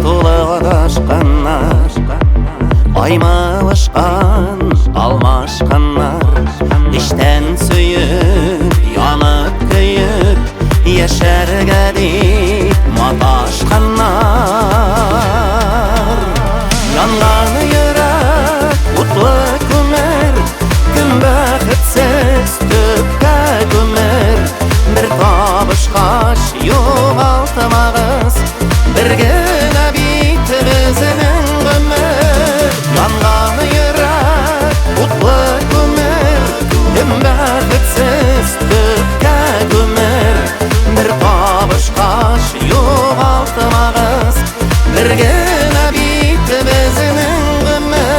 тулы адашканнар, аймалышкан, алмашканнар, эчтән сөеп, янып көеп, яшәргә дип маташканнар. Янган йөрәк, утлы күмер, кем бәхетсез төпкә күмер. Бер табышкач югалтмагыз, бер генә бит безнең гомер. Янган йөрәк, утлы күмер, кем бәхетсез төпкә күмер. Бер табышкач югалтмагыз, бер генә бит безнең гомер.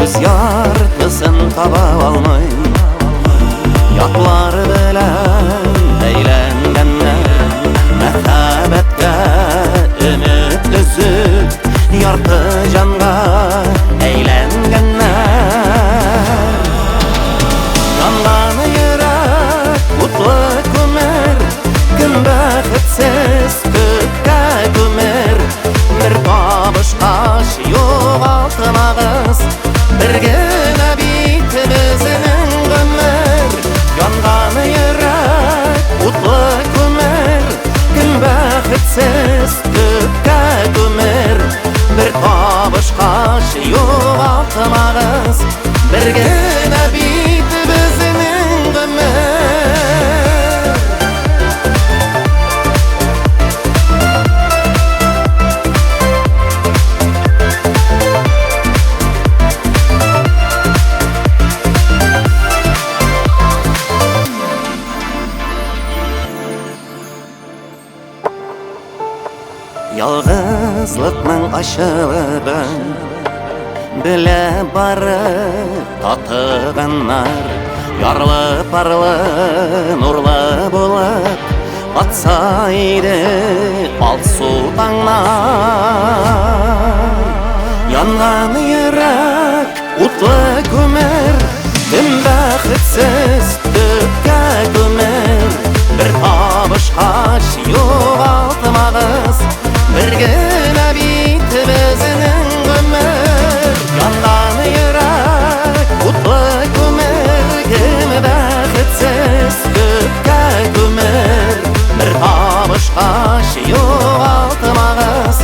Үз яртысын таба алмый, ятлар белән бәйләнгәннәр, мәхәббәткә өмет өзеп, ярты җанга әйләнгәннәр. Янган йөрәк, утлы күмер, кем бәхетсез төпкә күмер. Бер табышкач югалтмагыз, бер генә бит безнең гомер. Янган йөрәк, утлы күмер, кем бәхетсез төпкә күмер. Бер табышкач югалтмагыз, бер генә бит безнең гомер. Ялгызлыкның ачылыгын белә бары татыганнар, ярлы парлы нурлы булып атса иде алсу таңнар. Янган йөрәк, утлы күмер, кем бәхетсез төпкә күмер. Бер табышкач югалтмагыз, бер генә бит безнең гомер. Янган йөрәк, утлы күмер, кем бәхетсез төпкә күмер. Бер табышкач югалтмагыз,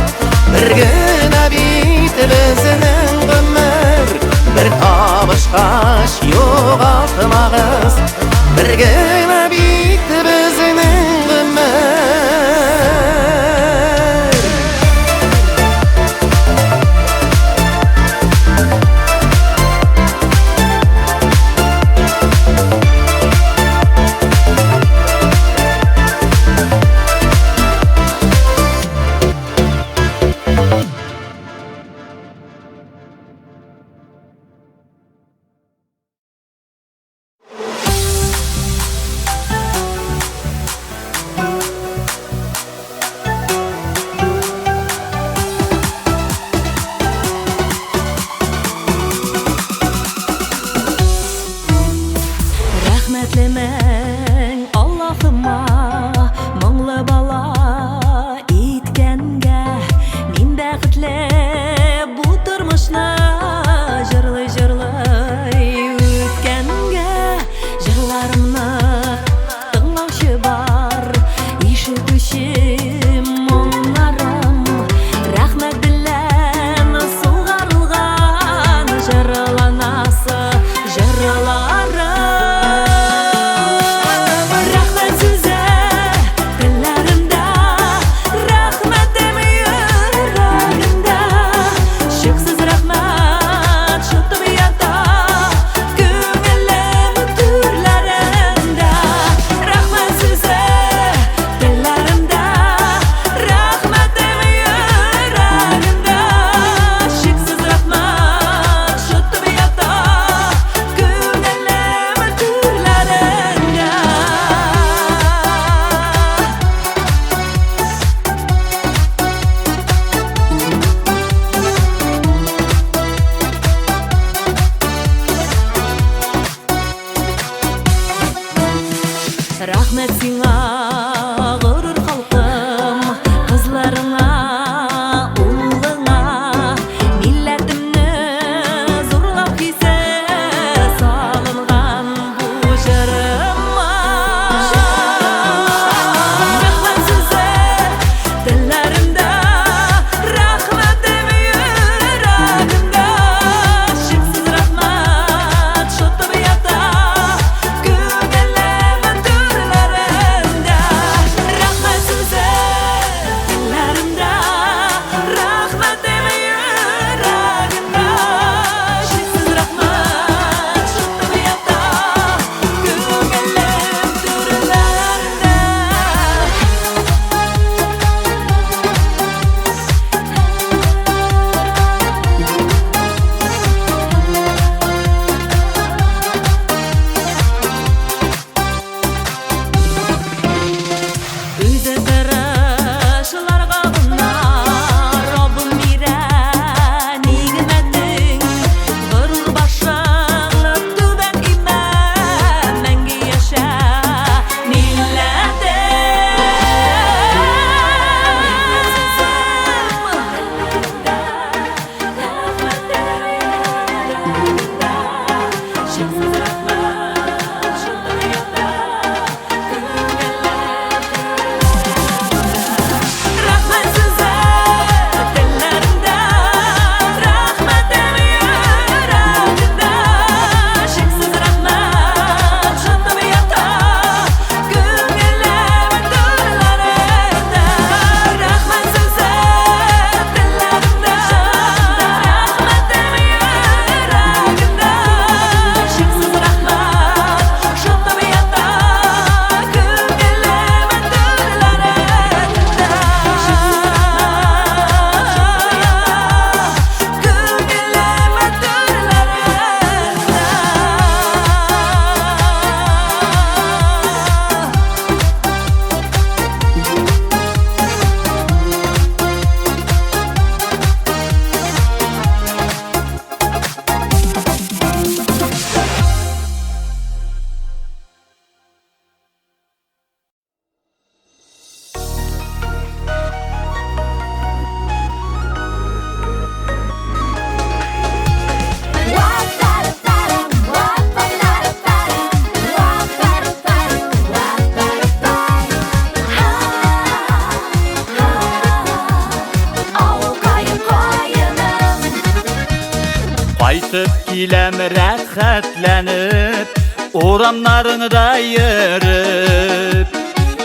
Кайтып киләм рәхәтләнеп, урамнарыңда йөреп.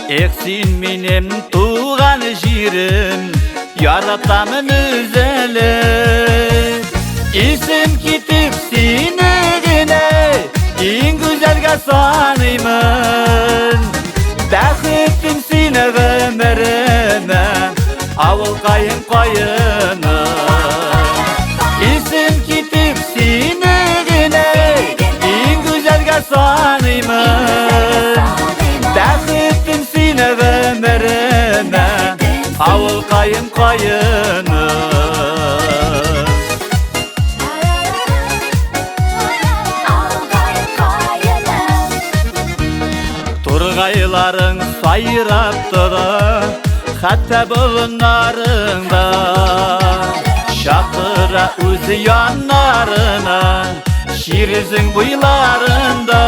Эх, син минем туган җирем, яратамын өзелеп. Исем китеп сине генә иң гүзәлгә саныймын. Бәхетем сине гомеремә, авылкаем каеным. Исем китеп сине генә иң гүзәлгә саныймын. Бәхетем сине гомеремә, авылкаем каеным. Тургайларың сайрап тора, хәтта болыннарыңда. Чакыра үз яннарына, Ширезең буйларында.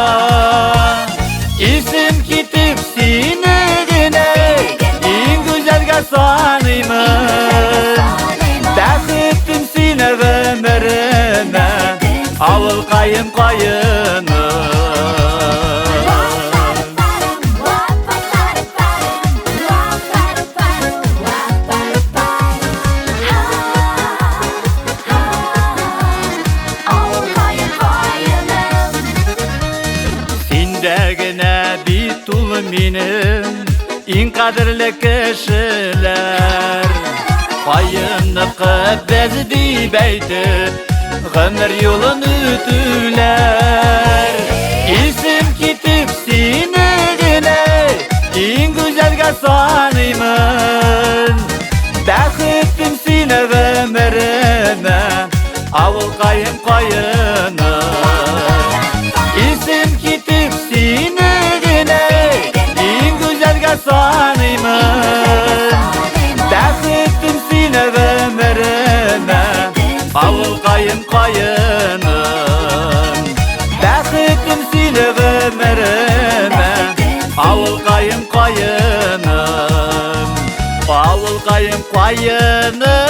Исем китеп сине генә иң гүзәлгә саныймын. Бәхетем сине гомеремә, авылкаем каеным. Синдә генә бит ул минем иң кадерле кешеләр. Каенныкы без дип әйтеп, гомер юлын үтүләр. Исем китеп сине генә иң гүзәлгә саныймын. Бәхетем сине гомеремә, авылкаем каеным. Исем китеп сине генә иң гүзәлгә саныймын. Бәхетем сине гомеремә, авылкаем каеным. Бәхетем сине гомеремә, авылкаем каеным. Авылкаем каеным.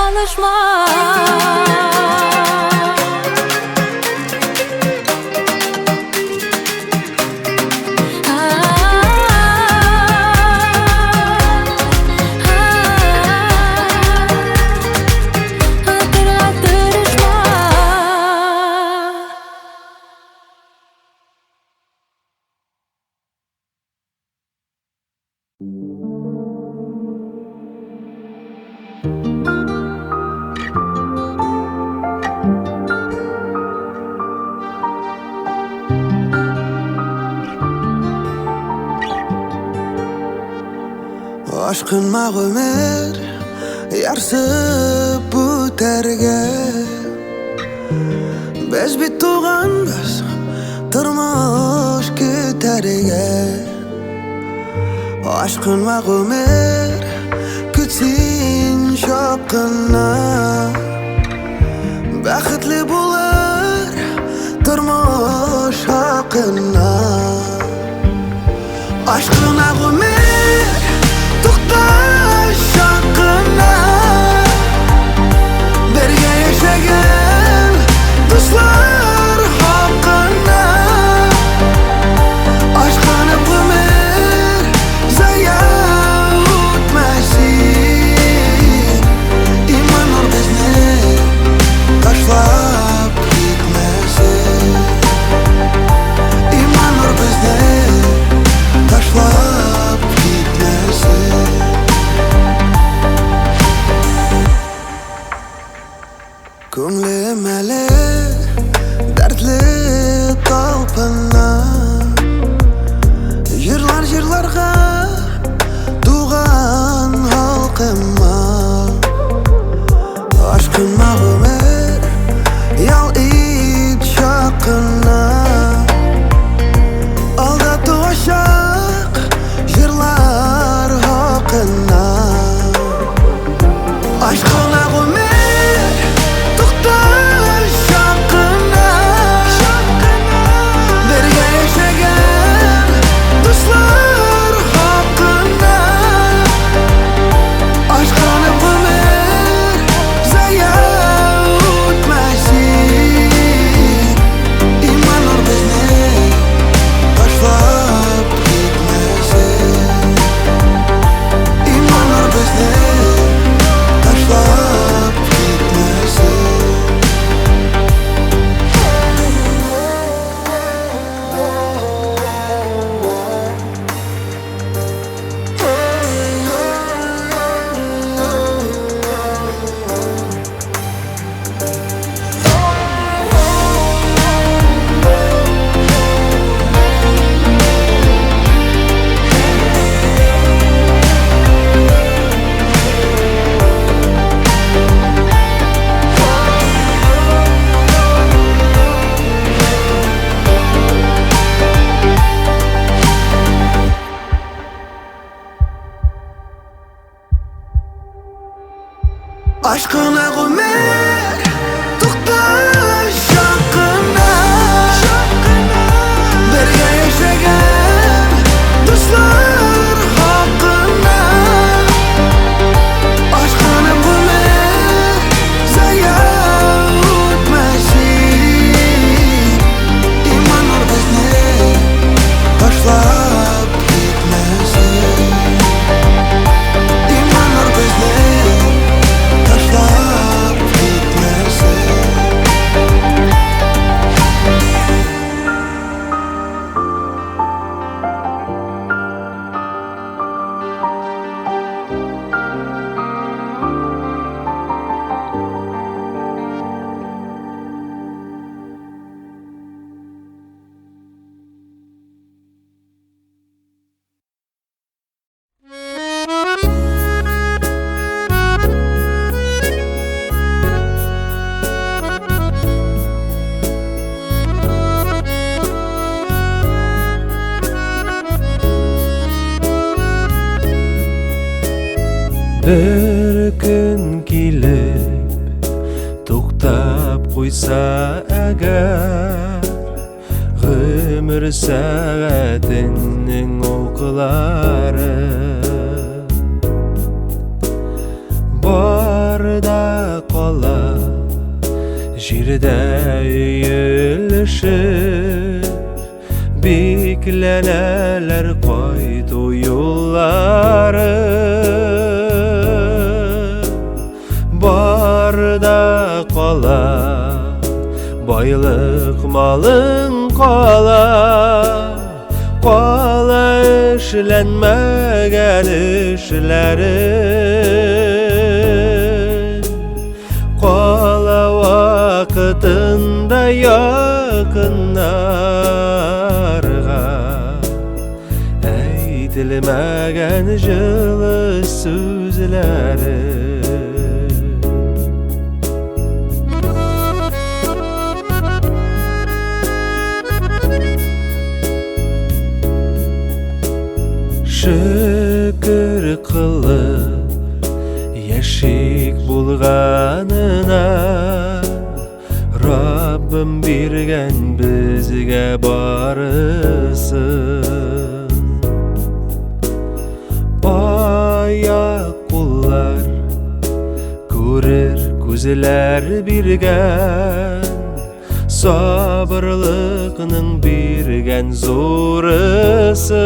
Alışma. Ашкынма гомер ярсып үтәргә. Без бит туганбыз тормыш көтәргә. Ашкынма гомер көт син чакына. Бәхетле булыр тормыш хакына. Ашкына гомер тукта чакына. Бергә яшәгән дуслар хакына. Ашкынып гомер зая үтмәсен. Иман безне ташлап китмәсен. Иман безне ташлап китмәсен. Күңлем әле дәртле талпына. Җырлар җырларга туган халкыма. Ашкынма гомер ял ит чакына. Алда туачак җырлар хакына. Ашкына гомер тукта чакына. Бергә яшәгән дуслар хакына. Ашкынып гомер зая үтмәсен. Иман безне ташлап китмәсен. Иман безне ташлап китмәсен. Ашкына гомер тукта чакына. Бергә яшәгән дуслар хакына. Ашкынып гомер зая үтмәсен. Иман безне ташлап китмәсен. Иман безне ташлап китмәсен. Бер көн килеп туктап куйса әгәр гомер сәгатенең уклары, бар да Җирдә өелешеп Бикләнәләр кайту юллары. Бар да кала, байлык малың кала, кала эшләнмәгән эшләрең, кала вакытында якыннарга әйтелмәгән җылы сүзләрең. Шөкер кылып яшик булганына, Раббым биргән безгә барысын. Аяк куллар, күрер күзләр биргән, сабырлыкның биргән зурысын.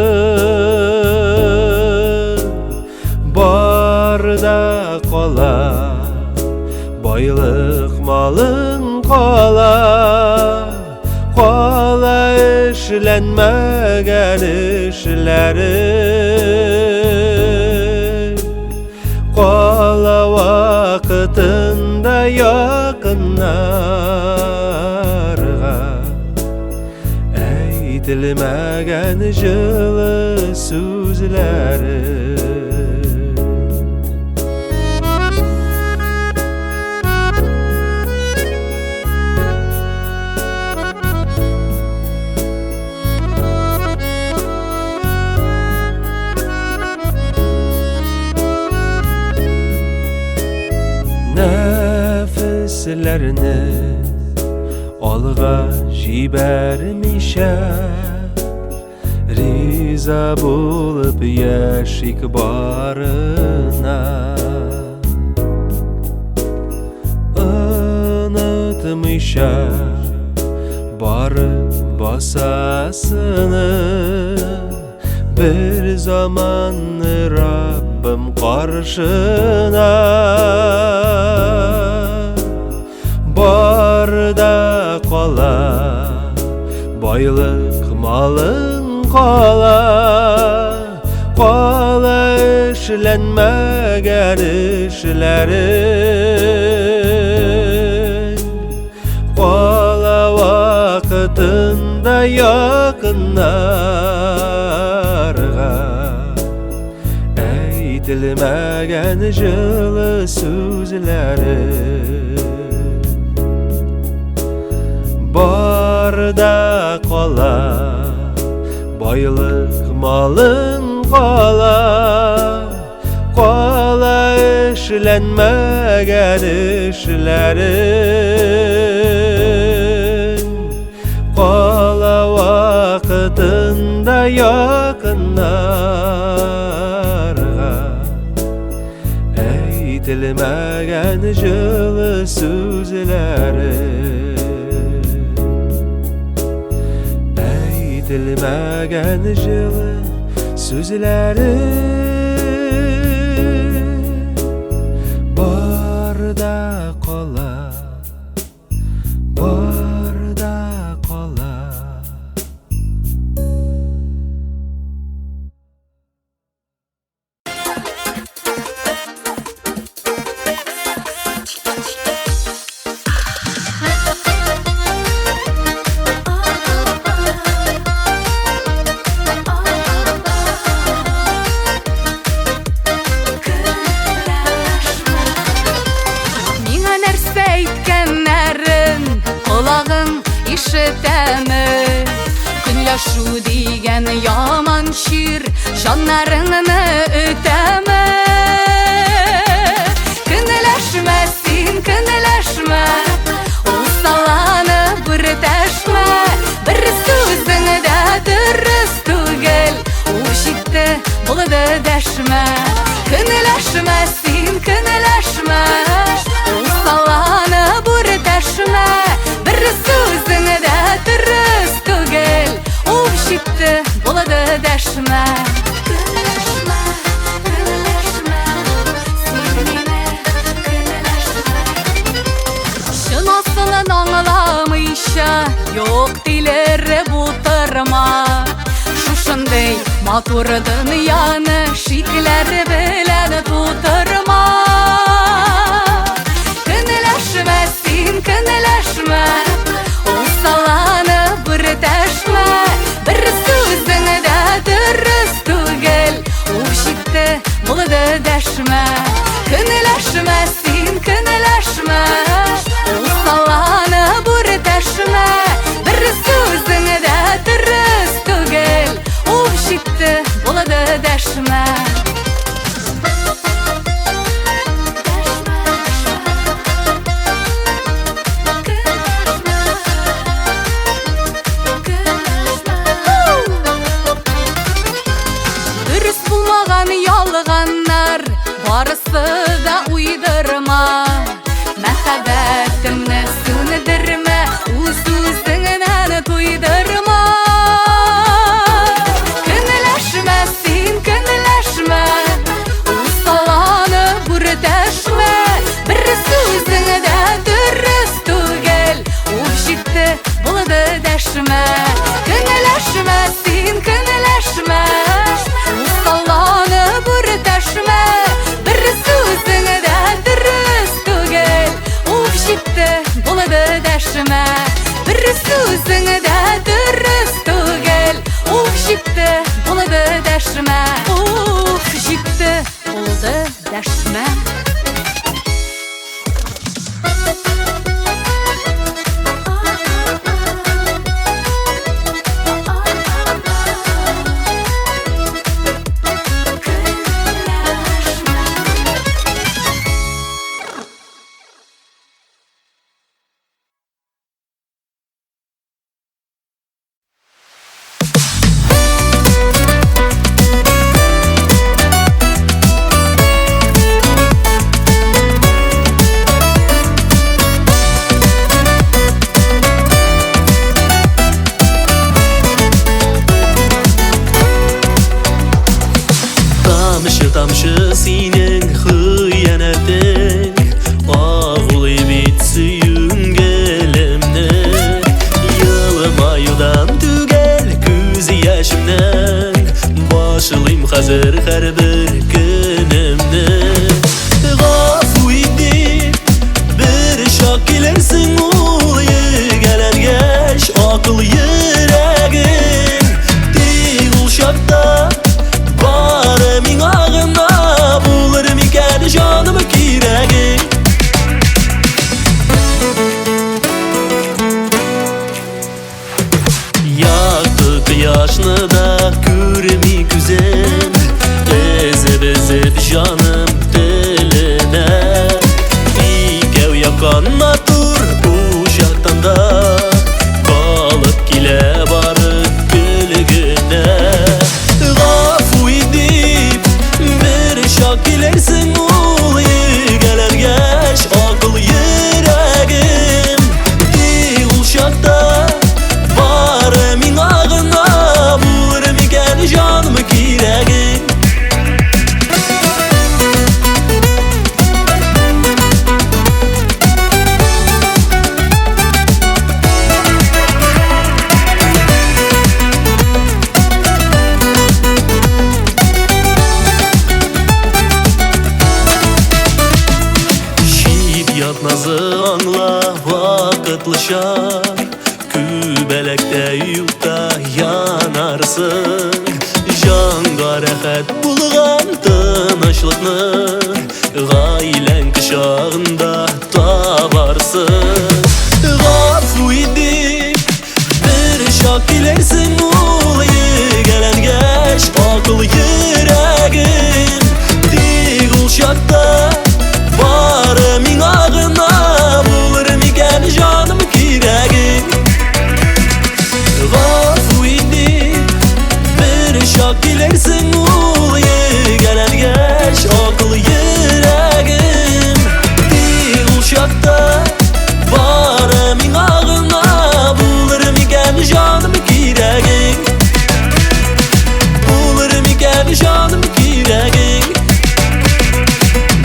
Бар да кала, байлык малың кала, кала эшләнмәгән эшләрең, кала вакытында якыннарга әйтелмәгән җылы сүзләрең. Нәфесләрне алга җибәрмичә, риза булып яшик барына. Онытмыйча барып басасыны, бер заманны Раббым каршына. Бар да кала, байлык малың кала, кала эшләнмәгән эшләрең, кала вакытында якыннарга әйтелмәгән җылы сүзләрең. Бар да кала, байлык малың кала, кала эшләнмәгән эшләрең, кала вакытында якыннарга әйтелмәгән җылы сүзләрең. Әйтелмәгән җылы сүзләрең. Бар да кала, бар да кала. Миңа нәрсә әйткәннәрен колагың ишетәме? Көнләшү дигән яман чир җаннарыңны өтәме? Көнләшмә син, көнләшмә, усалланып үртәшмә. Бер сүзең дә дөрес түгел, ул җитте, булды, дәшмә. Көнләшмә син, көнләшмә, усалланып үртәшмә. Тилереп утырма. Шушындый матур дөньяны шикләр белән тутырма. Көнләшмә син, көнләшмә, усалланып үртәшмә. Бер сүзең дә дөрес түгел, уф җитте, булды, дәшмә. Көнләшмә син, көнләшмә, усалланып үртәшмә. Бер сүзең дә дөрес түгел, уф җитте, булды, дәшмә. Дөрес булмаган ялганнар барысы да уйдырма. Мәхәббәтемне сүндермә, үз-үзеңнән туйдырма. Көнләшмә син, көнләшмә, усалланып үртәшмә. Бер сүзең дә дөрес түгел, уф җитте, булды, дәшмә. Көнләшмә син, көнләшмә, усалланып үртәшмә. Бер сүзең дә дөрес түгел, уф җитте, булды, дәшмә. Бер сүзең дә дөрес түгел, уф җитте, булды, дәшмә. Уф җитте, булды, дәшмә. Тамчы тамчы синең хыянәтең Агулый бит сөюң гелемне. Елмаюдан түгел күз яшемнән Башлыйм хәзер һәрбер көнемне. Гафу ит дип бер чак килерсең ул йөгәләнгәч акыл йөрәгең. Тик ул чакта бары миңа гына булыр микән җаным кирәгең. Якты кояшны да күрми күзем, Өзеп-өзеп җаным теленә. Икәү яккан матур учактан да Калып килә бары көл генә. Гафу ит дип бер чак килерсең ул йөгәләнгәч акыл йөрәгем. Тик ул чакта бары миңа гына булыр микән җаным кирәгең. Чит ят назы аңла вакытлыча, Күбәләктә юкта янарсың. Җанга рәхәт булган тынычлыкны Гаиләң кочагында табарсың. Гафу ит дип бер чак килерсең ул йөгәләнгәч акыл йөрәгем. Тик ул чакта бары миңа гына булыр микән җаным кирәгең. Гафу ит дип бер чак килерсең ул йөгәләнгәч акыл йөрәгем. Тик ул чакта бары миңа гына булыр микән җаным кирәгең. Булыр микән җаным кирәгең.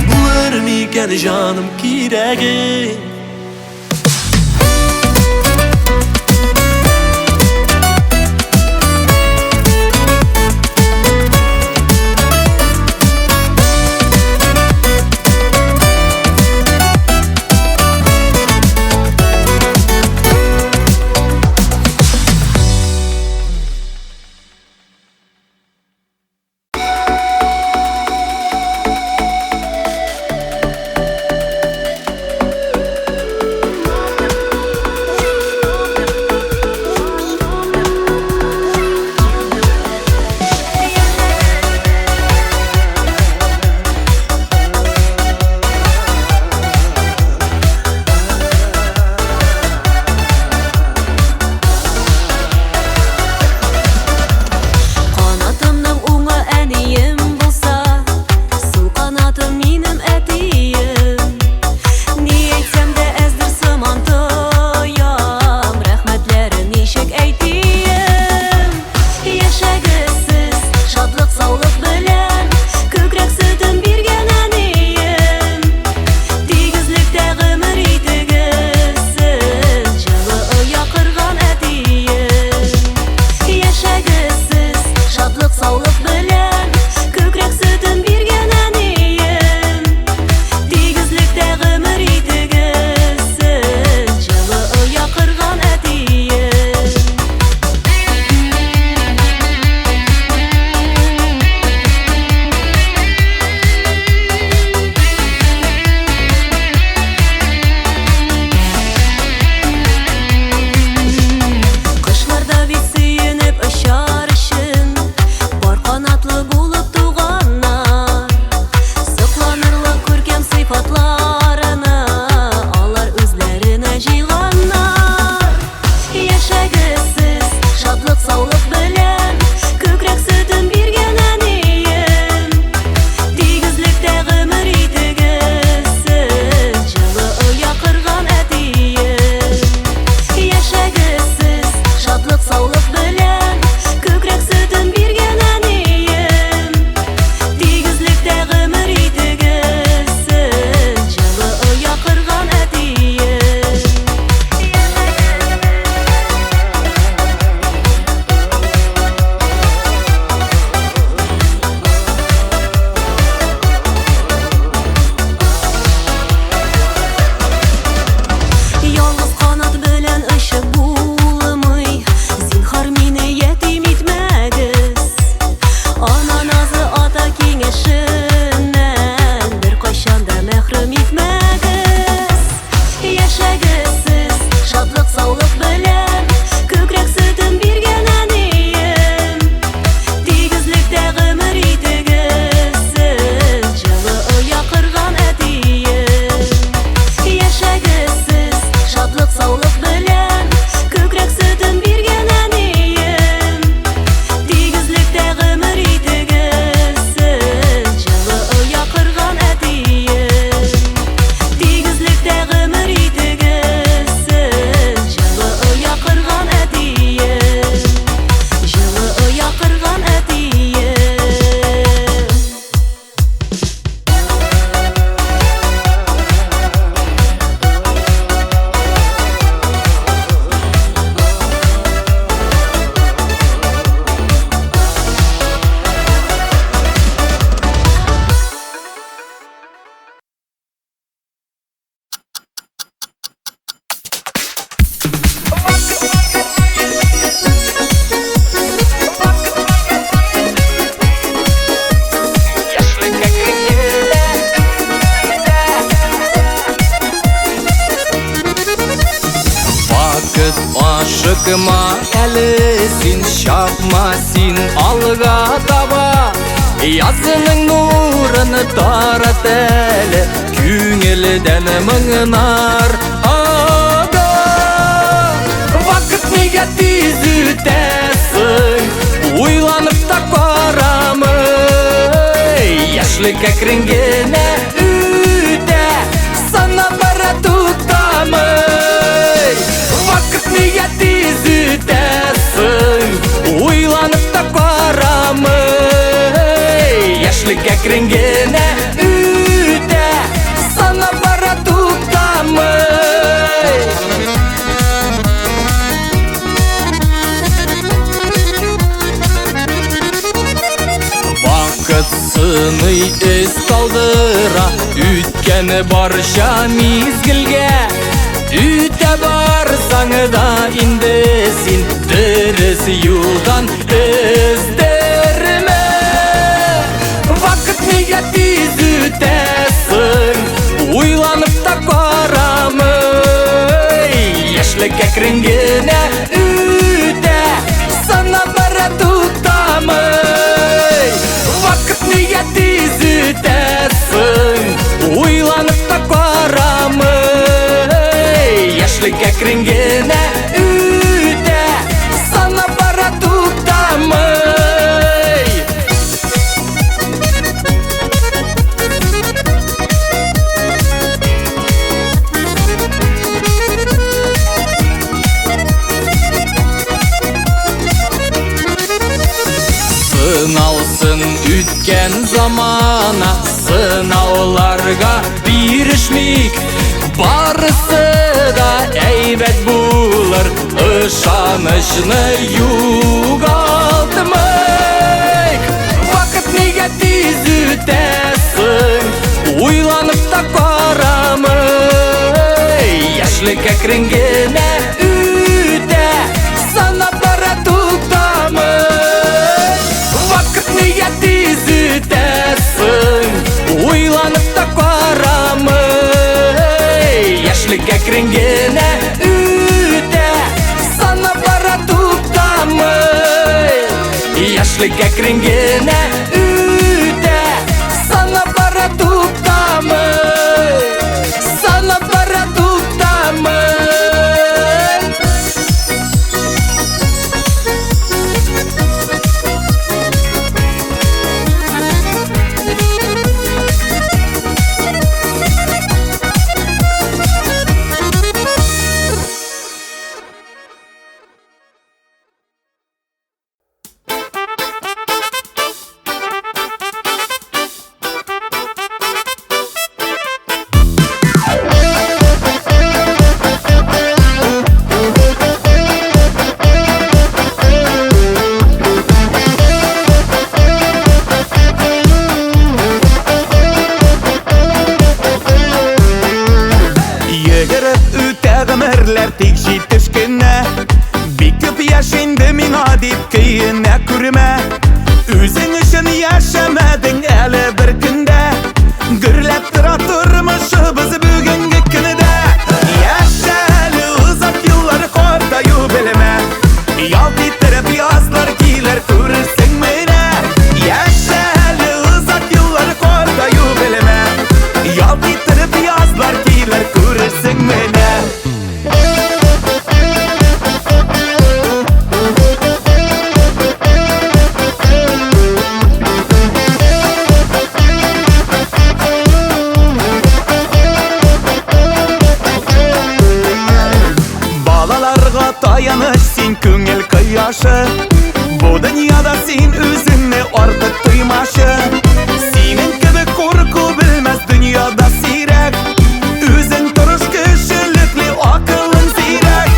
Булыр микән җаным кирәгең. Курыкма әле син, чапма син алга таба. Язының нурын тарат әле, күңелдән моңнар ага. Вакыт нигә тиз үтәсең, уйланып та карамый. Яшьлек әкрен генә үтә, санап бара туктамый. Вакыт нигә тиз үтәсең, уйланып та карамый. Яшьлек әкрен генә үтә, санап бара туктамый. Вакыт сыный эз калдыра, үткән барча мизгелгә. Үтә барсаң да инде син дөрес юлдан өздермә. Вакыт нигә тиз үтәсең, уйланып та карамый. Яшьлек әкрен генә үтә, санап бара туктамый. Вакыт нигә тиз үтәсең, уйланып та карамый. Яшьлек әкрен генә үтә, санап бара туктамый. Сыналсын үткән замана, сынауларга бирешмик. Барысы да әйбәт булыр, ышанычны югалтмыйк. Вакыт нигә тиз үтәсең, уйланып та карамый. Яшьлек әкрен генә үтә, санап бара туктамый. Вакыт нигә тиз үтәсең, уйланып та карамый. Яшьлек әкрен генә үтә, санап бара туктамый. Яшьлек әкрен генә үтә, санап бара туктамый. Санап бара туктамый. Йөгереп үтә гомерләр тик җитеш кенә. Бик күп яшь инде миңа дип көенә күрмә. Үзең өчен яшәмәдең әле бер көндә. Гөрләп тора тормышыбыз бүгенге көндә. Яшә әле озак еллар, картаю белмә. Ялт иттереп язлар килер, күрерсең менә. Яшә әле озак еллар, картаю белмә. Ялт иттереп язлар килер, күрерсең менә. Балаларга таяныч син, күңел кояшы. Бу дөньяда син үзеңне артык тоймашы. Синең кебек курку белмәс дөньяда сирәк. Үзең тырыш, кешелекле, акылың зирәк.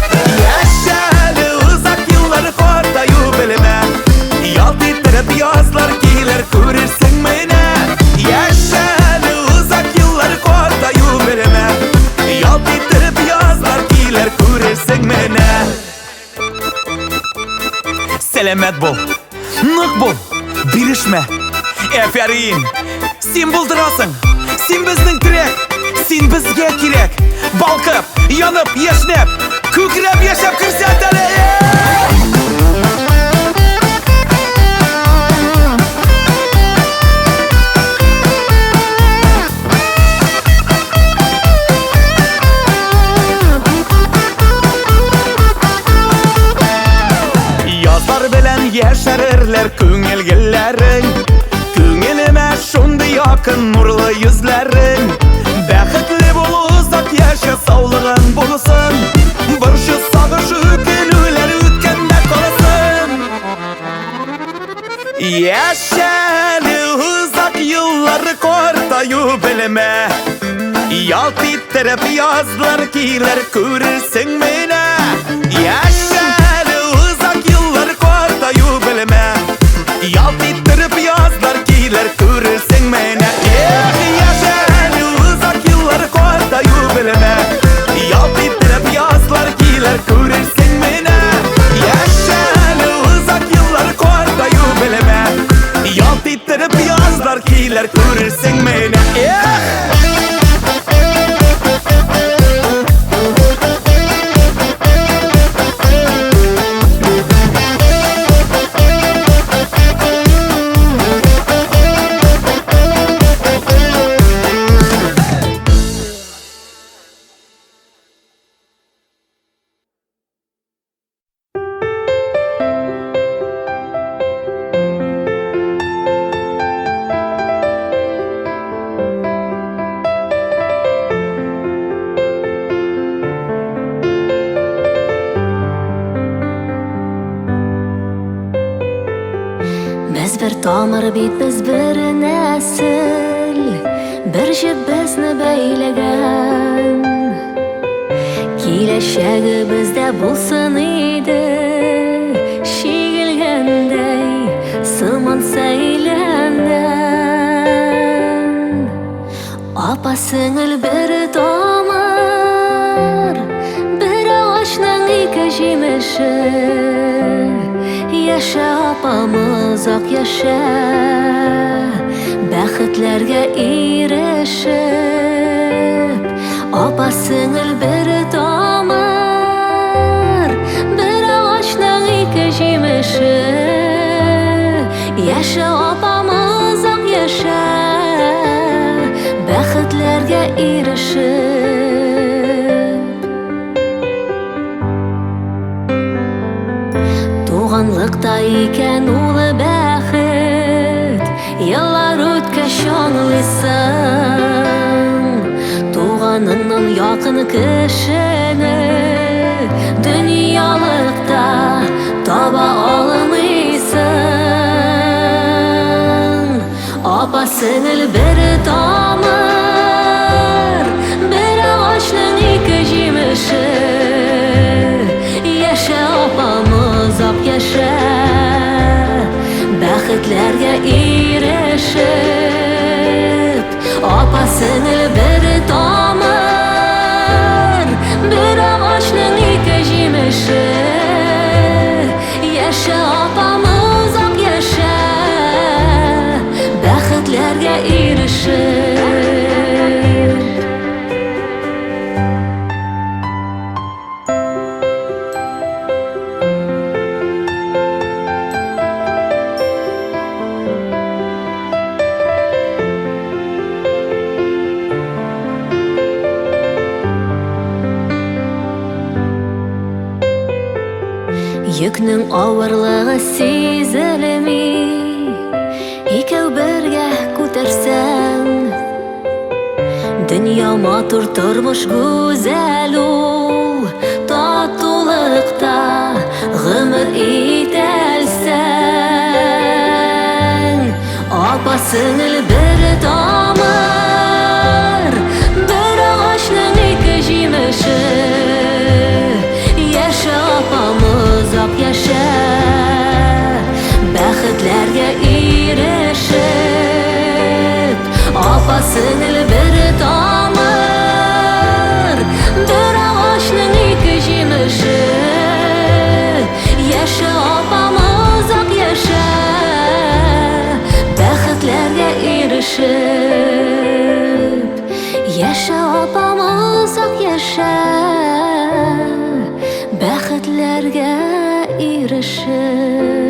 Яшә әле озак еллар, картаю белмә. Ялт иттереп язлар килер, күрерсең менә. Яшә әле озак еллар, картаю белмә. Ялт иттереп язлар килер, күрерсең менә. Сәламәт бул, нык бул, бирешмә. Әфәрин! Син булдырасың! Син безнең терәк! Син безгә кирәк! Балкып, янып, яшьнәп, күкрәп яшәп күрсәт әле! Яшә әле озак еллар картаю белмә. Ялт иттереп язлар килер күрерсең менә. Яшә әле озак еллар картаю белмә. Ялт иттереп язлар килер күрерсең менә. Эх, яшә әле озак еллар картаю белмә. Ялт иттереп язлар килер күрерсең менә. Яшә әле озак еллар картаю белмә. Ялт иттереп язлар килер күрерсең менә. Эх! Без бер тамыр бит, без бер нәсел, бер җеп безне бәйләгән. Киләчәгебездә булсын иде, чигелгәндәй сыман сәйләннән. Апа сеңел бер тамыр, бер агачның ике җимеше. Яшә, апам, озак яшә, бәхетләргә ирешеп. Апа сеңел бер тамыр, бер агачның ике җимеше. Яшә, апам, озак яшә, бәхетләргә ирешеп. Туганлыкта икән ул бәхет, еллар үткәч аңлыйсың. Туганыңнан якын кешене дөньялыкта таба алмыйсың. Апа сеңел бер тамыр, бер агачның ике җимеше. Яшә, апам, озак яшә, бәхетләргә ирешеп. Апа сеңел бер тамыр, бер агачның ике җимеше. Яшә, апам, озак яшә, бәхетләргә ирешеп. Йөкнең авырлыгы сизелми, икәү бергә күтәрсәң. Дөнья матур, тормыш гүзәл ул, татулыкта гомер итәлсәң. Апа сеңел бер тамыр, бер агачның ике җимеше. Яшә, апам, озак яшә, бәхетләргә ирешеп. Апа сеңел бер тамыр, бер агачның ике җимеше. Яшә, апам, озак яшә, бәхетләргә ирешеп. Яшә, апам, озак яшә, бәхетләргә ирешеп.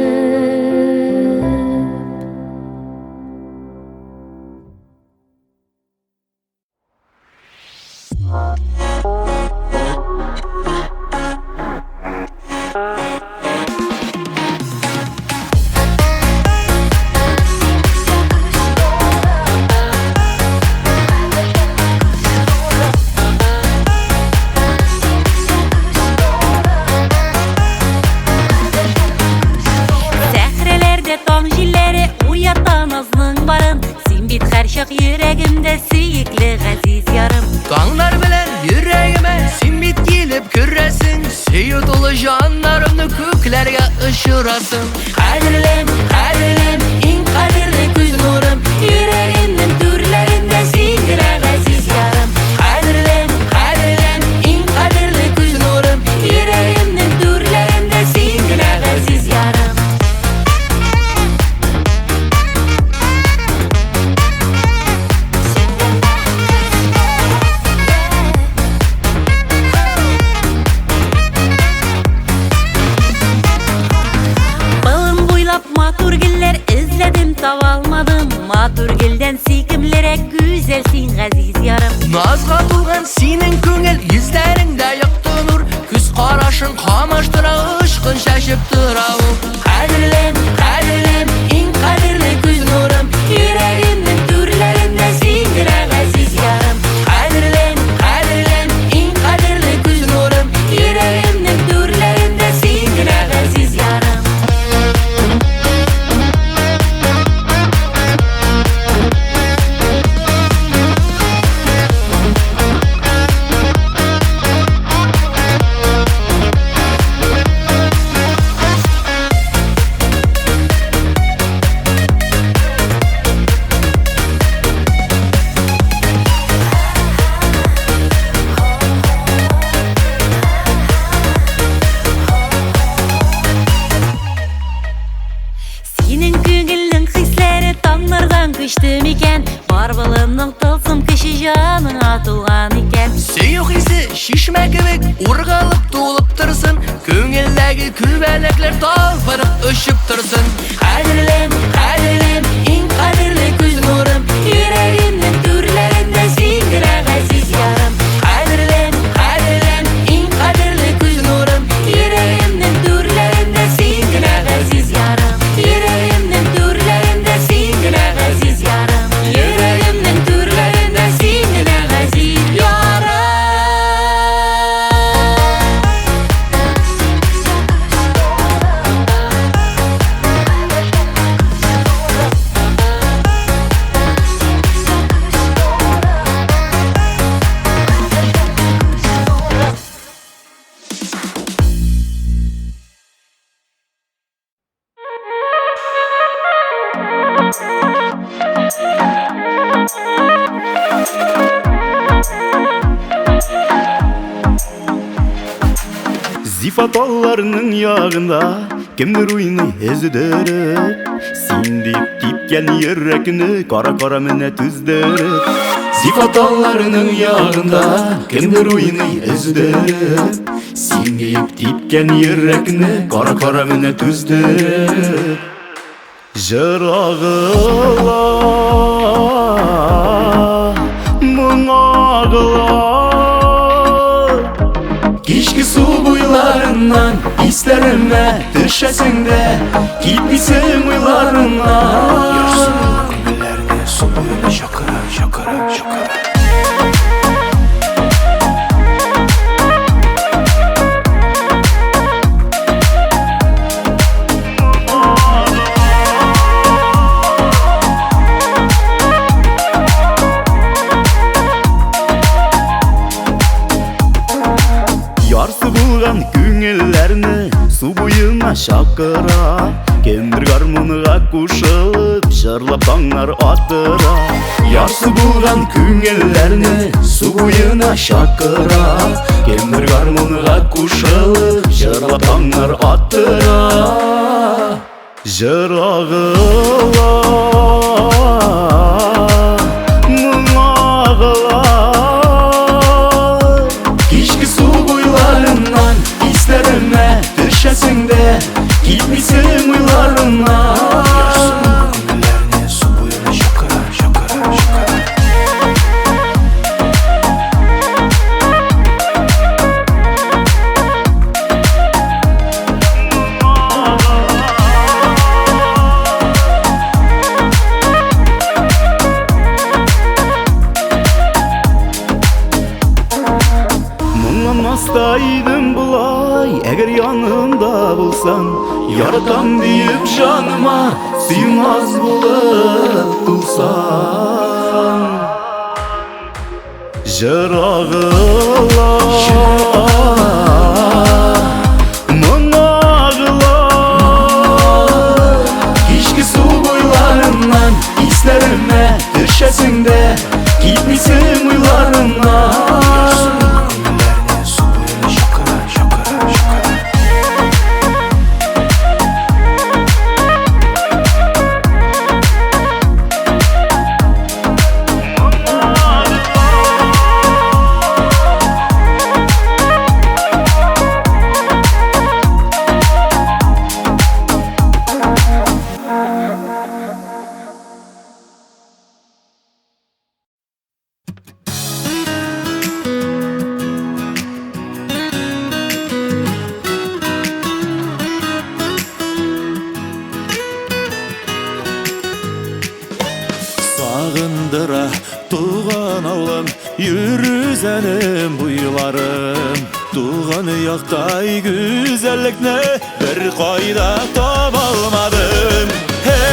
Сәхрәләрдә таң җилләре очырасың. Кадерлем, кадерлем, иң кадерле күз нурым. Йөрәгемнең түрләрендә син генә газиз ярым. Кадерлем, кадерлем, иң кадерле күз нурым. Йөрәгемнең түрләрендә син генә газиз ярым. Болын буйлап матур гөлләр эзләдем, таба алмадым. Матур гөлдән сөйкемлерәк гүзәл син, газиз ярым. Назга тулган синең күңел, йөзләреңдә якты нур. Күз карашың камаштыра, очкын чәчеп тора ул. Кадерлем, кадерлем, иң кадерле күз нурым. Йөрәгемнең түрләрендә син генә газиз ярым. Кадерлем, кадерлем, иң кадерле күз нурым. Йөрәгемнең түрләрендә син генә газиз ярым. Синең күңелнең хисләре таңнардан көчле микән? Бар болынның тылсым көче җаныңа тулган икән. Сөю хисе чишмә кебек ургалып тулып торсын. Күңелдәге күбәләкләр талпынып очып торсын. Кадерлем, кадерлем, иң кадерле күз нурым. Йөрәгемнең түрләрендә син генә газиз ярым. Кадерлем, кадерлем, иң кадерле күз нурым. Йөрәгемнең түрләрендә син генә газиз ярым. Йөрәгемнең түрләрендә син генә газиз ярым. Йөрәгемнең түрләрендә син генә газиз ярым. Зифа талларның ягында кемдер уйный өздереп. Син дип типкән йөрәкне кара-кара менә түздереп. Зифа талларның ягында кемдер уйный өздереп. Син дип типкән йөрәкне кара-кара менә түздереп. Җыр агыла, моң агыла. Кичке су буйларыннан исләремә төшәсең дә, китмисең уйларымнан. Ярсу күңелләрне су буена чакыра, чакыра, чакыра. Ярсы булган күңелләрне су буена чакыра. Кемдер гармунга кушылып җырлап таңнар атыра. Ярсы булган күңелләрне су буена чакыра. Кемдер гармунга кушылып җырлап таңнар атыра. Җыр агыла, моң агыла. Кичке су буйларыннан исләремә төшәсең дә, китмисең уйларымнан. Ярсу күңелләрне су буена чакыра, чакыра, чакыра. Моңланмас та идем болай, әгәр янымда булсаң. Яратам диеп җаныма сөймәс булып тулсаң. Җыр агыла, моң агыла. Киләсең дә китмисең уйларымнан. Күңелләрне су буена чакыра, чакыра, чакыра. Сагындыра туган авылым, Йөрүзәнем буйларым. Туган яктай гүзәллекне бер кайда таба алмадым. Һей,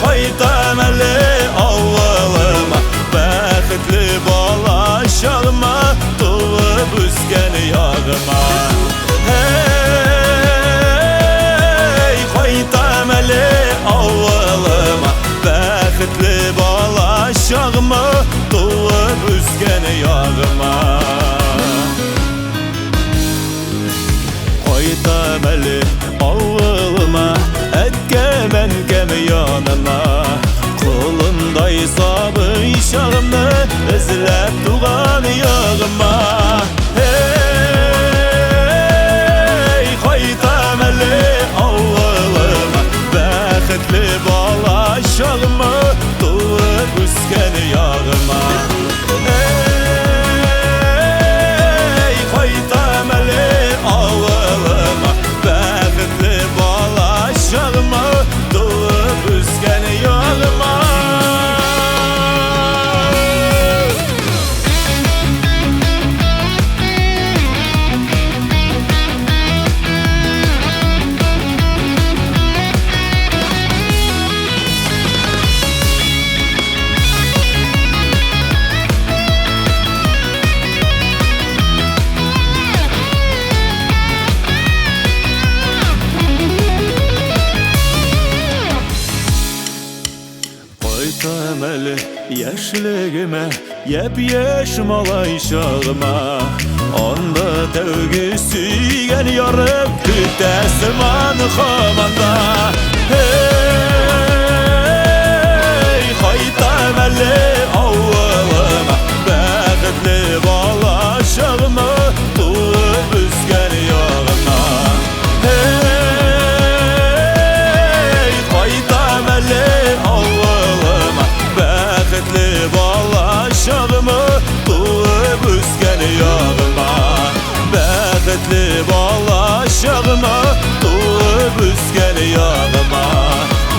кайтам әле авылыма, бәхетле бала чагыма, туып үскән ягыма. Һей, кайтам әле авылыма, бәхетле бала чагыма, туып үскән ягыма. Кайтам әле авылыма, әткәм әнкәм янына. Колындай сабый чагымны эзләп туган ягыма. Һей, кайтам әле авылыма, бәхетле бала чагыма, туып үскән ягыма. Эй, кайтам әле авылыма, бәхетле бала чагыма, туып үскән ягыма. Кайтам әле яшьлегемә, япь-яшь малай чагыма. Анда тәүге сөйгән ярым көтә сыман һаман да. Һей, кайтам әле авылыма, бәхетле бала чагыма, туып үскән ягыма. Һей, кайтам әле авылыма, бәхетле бала чагыма, туып үскән ягыма. Бәхетле бала чагыма, туып үскән ягыма.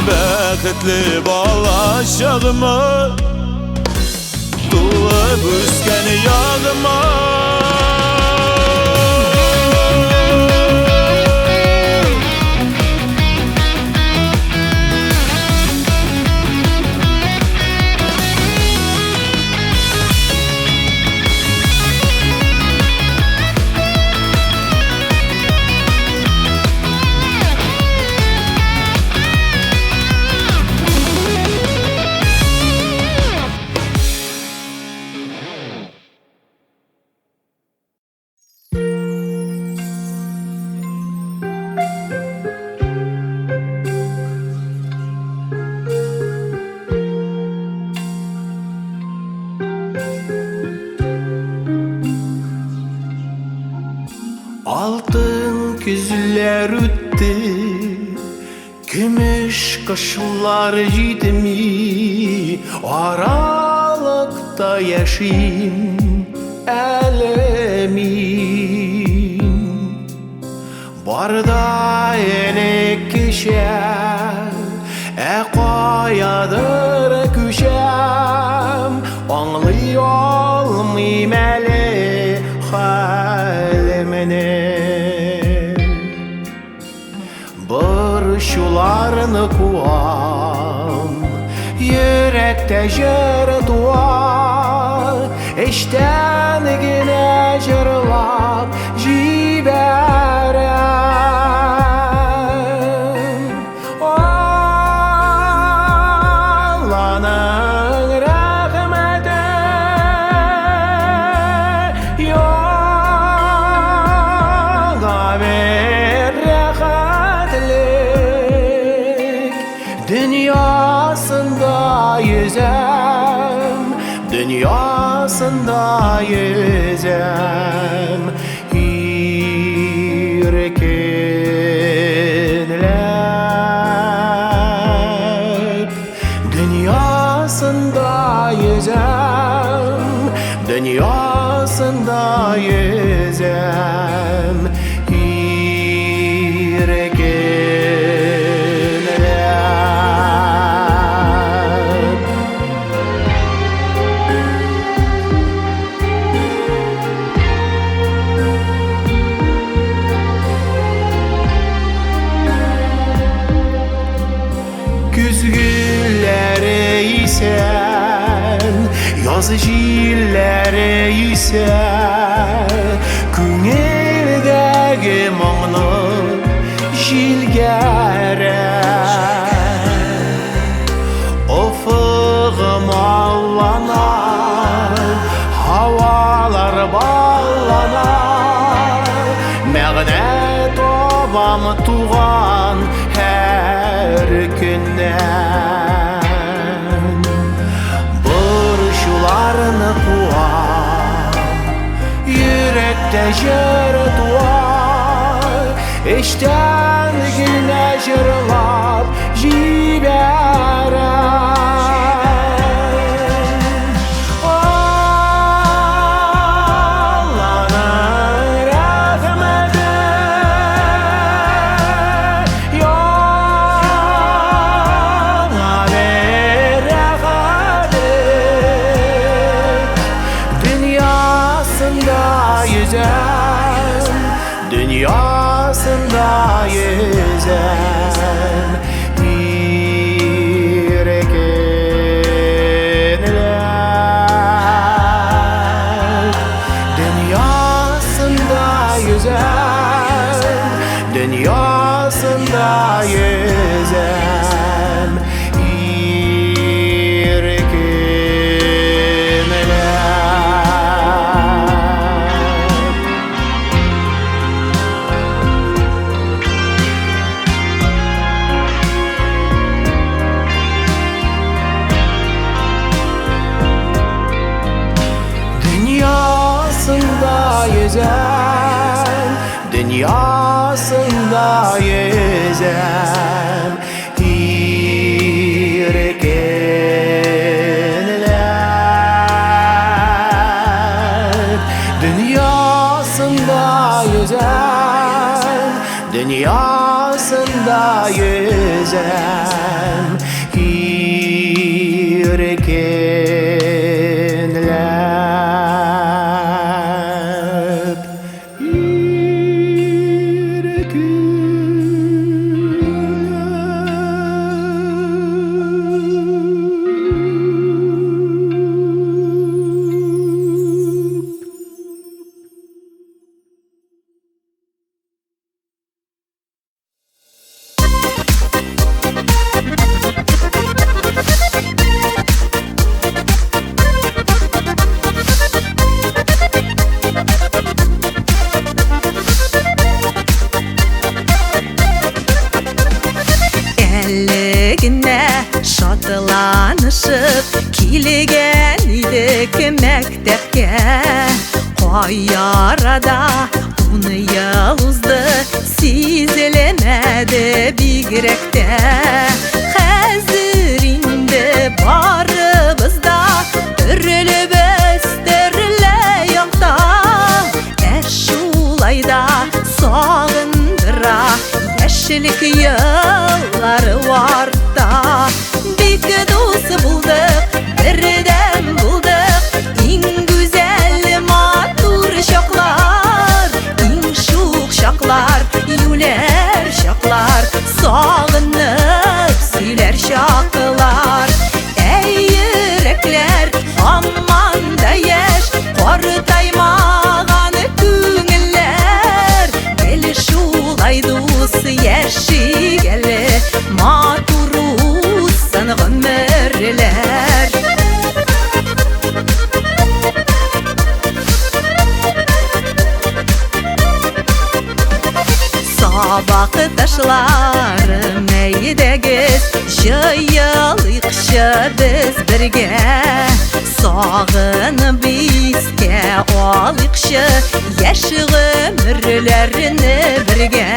Бәхетле бала чагыма, туып үскән ягыма. Алтын көзләр үтте, көмеш кышлар җитми, аралыкта яшим әле мин. Барда элеккечә, ә каядыр күчәм, аңлый алмыйм әле хәлемне. Борчуларны куам, йөрәктә җыр туа, эчтән генә җырлап җибәрәм. Дөньясында йөзәм иркенләп. Дөньясында йөзәм, дөньясында йөзәм иркенләп. Көз гөлләре исән, яз җилләре исә, күңелдәге моңны җилгәрә. Офыгым аллана, һавалар баллана, мәгънә табам туган һәр көннән. Борчуларны куа, йөрәктә җыр туа, эчтән генә җырлап җибәрәм. Алланың рәхмәте яңа бер рәхәтлек. Дөньясында йөзәм, дөньясында йөзәм иркенләп. Дөньясында йөзәм, дөньясында йөзәм иркенләп. Дөньясында йөзәм, дөньясында йөзәм иркенләп. Дөньясында йөзәм, дөньясында йөзәм иркенләп. Иркенләп. Әле генә шатланышып килгән идек мәктәпкә. Кай арада 10 ел узды, сизелмәде бигрәк тә. Хәзер инде барыбыз да төрлебез төрле якта. Ә шулай да сагындыра яшьлек еллары артта. Бик дус булдык, бердәм булдык, иң гүзәл матур чаклар, иң шук чаклар, юләр чаклар, сагынып сөйләр чаклар. Әй, йөрәкләр һаман да яшь, картаймаган күңелләр, гел шулай дус яшик әле, матур узсын гомерләр. Сабакташларым, әйдәгез, Җыелыйкчы без бергә, сагынып искә алыйкчы яшь гомерләрне бергә.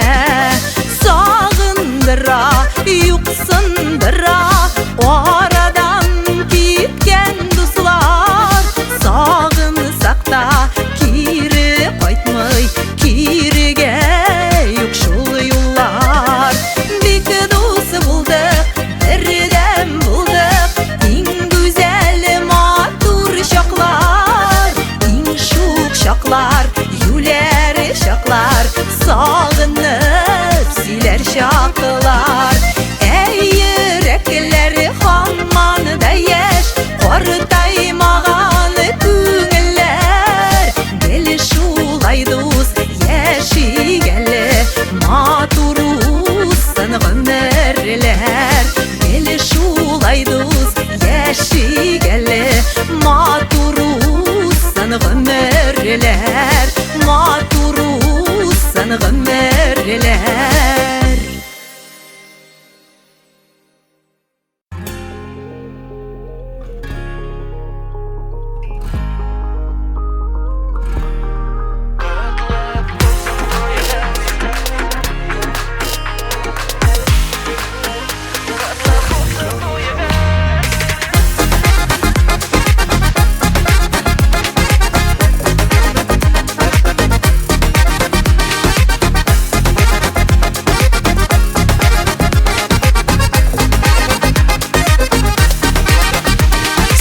Сагындыра, юксындыра арадан киткән дуслар. Сагынсак та кире кайтмый, кирегә юк шул юллар. Бик дус булдык, бердәм булдык, иң гүзәл матур чаклар, иң шук чаклар, юләр чаклар, сагынып сөйләр чаклар. Әй, йөрәкләр һаман да яшь, картаймаган күңелләр. Гел шулай дус яшик әле, матур узсын гомерләр. Гел шулай дус яшик әле, матур узсын гомерләр, матур узсын гомерләр.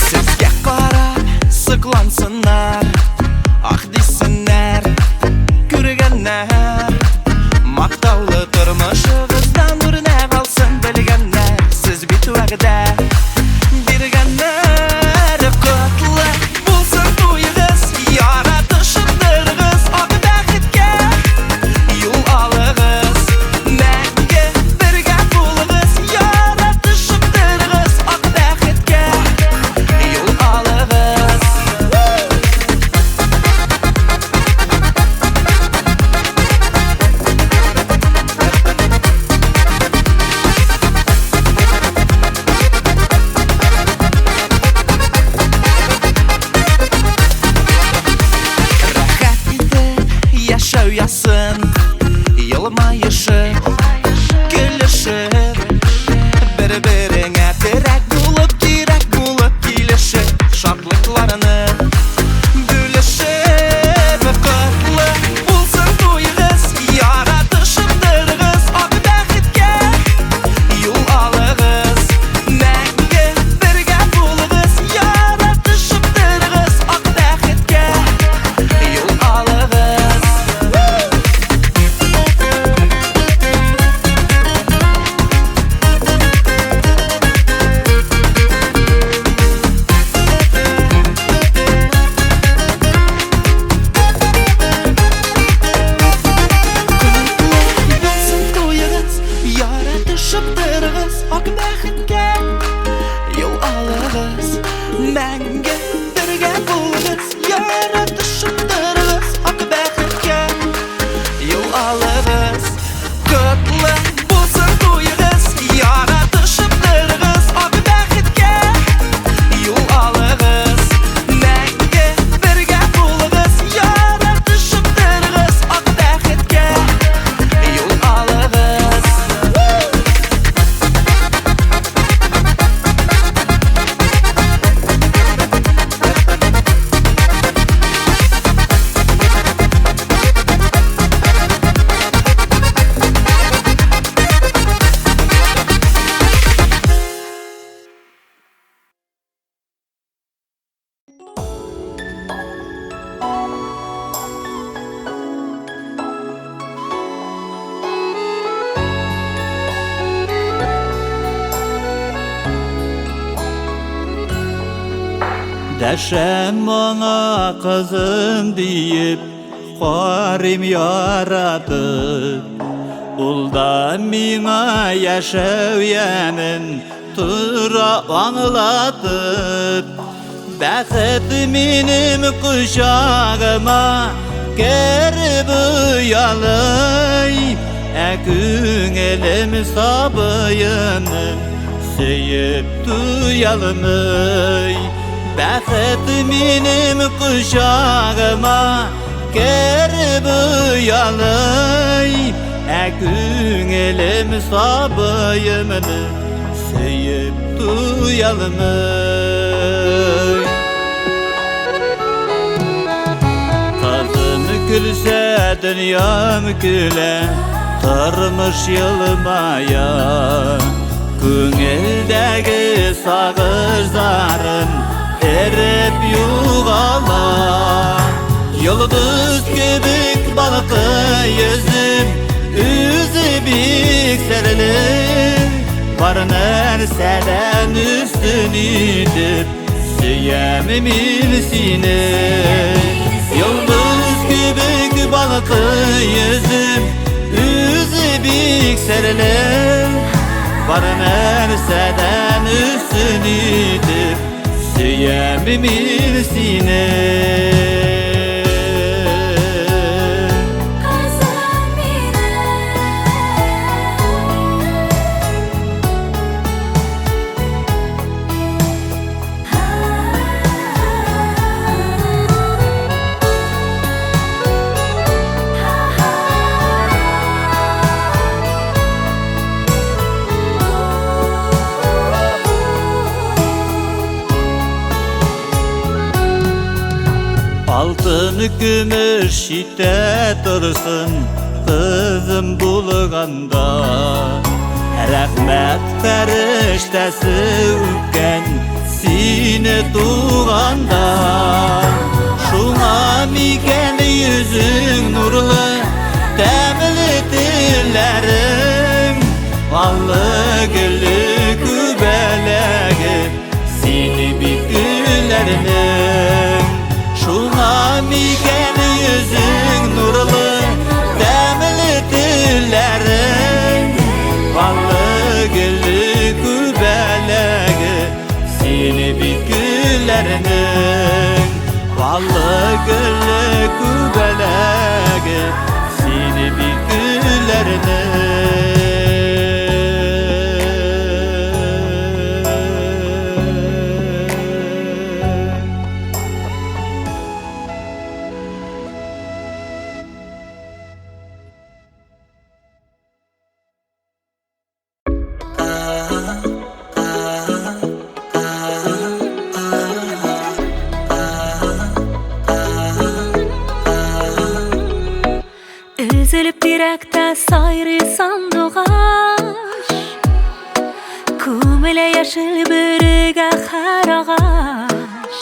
Сезгә карап соклансыннар, ах дисеннәр, күргәннәр. Мактаулы тормышыгыздан үрнәк алсын белгәннәр. Сез бит вәгъдә биргәннәр. Котлы булсын туегыз, яратышып торыгыз, ак бәхеткә юл алыгыз. Мәңге бергә булыгыз, яратышып торыгыз, ак бәхеткә юл алыгыз. Рәхәт итеп яшәү язсын, елмаешып, көлешеп, бер-береңә терәк булып, кирәк булып килешеп, шатлыкларны бүлешеп. Котлы булсын туегыз, яратышып торыгыз, ак бәхеткә юл алыгыз. Мәңге бергә булыгыз, яратышып торыгыз, ак бәхеткә юл алыгыз. Котлы булсын туегыз, яратышып торыгыз, ак бәхеткә юл алыгыз. Мәңге бергә булыгыз, яратышып торыгыз, ак бәхеткә юл алыгыз. Котлы булсын туегыз, яратышып торыгыз, ак бәхеткә юл алыгыз. Мәңге бергә булыгыз, яратышып торыгыз, ак бәхеткә юл алыгыз. Дәшәм моңа кызым диеп, карыйм яратып. Ул да миңа яшәү ямен тора аңлатып. Бәхет минем кочагыма кереп оялый, ә күңелем сабыемны Сөеп туялмый. Бәхет минем кочагыма кереп оялый. Ә күңелем сабыемны сөеп туялмый. Кызым көлсә, дөньям көлә, тормыш елмая. Күңелдәге сагыш зарым эреп югала. Йолдыз кебек балкый йөзем, үзе бик серле. Бар нәрсәдән өстен итеп сөям мин сине. Йолдыз кебек балкый йөзем, үзе бик серле. Бар нәрсәдән өстен итеп сөям мин сине. Кызым минем. Алтын көмеш читтә торсын, кызым булганда. Рәхмәт фәрештәсе үпкән сине туганда. Шуңа микән йөзең нурлы, тәмле телләрең, аллы гөлле күбәләге сине бит гөлләрнең. Шуңа микән йөзең нурлы, тәмле телләрең, аллы гөлле күбәләге сине бит гөлләрнең. Аллы гөлле күбәләге сине бит гөлләрнең. Өзелеп тирәктә сайрый сандугач, Күмелә яшел бөрегә һәр агач.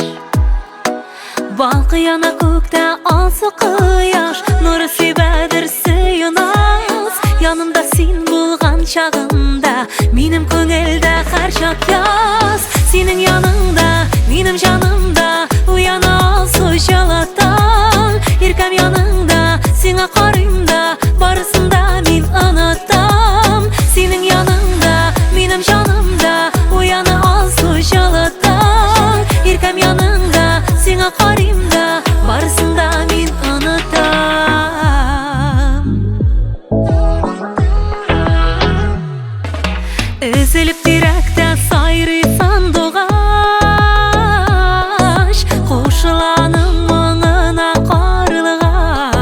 Балкый яна күктә алсу кояш, Нур сибәдер сөю наз. Янымда син булган чагында, Минем күңелдә һәрчак яз. Синең яныңда, минем җанымда Уяна алсу җылы таң. Иркәм яныңда, сиңа карыйм да, Барысын да мин онытам. Синең яныңда, минем җанымда Уяна алсу җылы таң. Иркәм яныңда, сиңа карыйм да, Барысын да мин онытам. Өзелеп тирәктә сайрый сандугач, Кушыланың моңына карлыгач.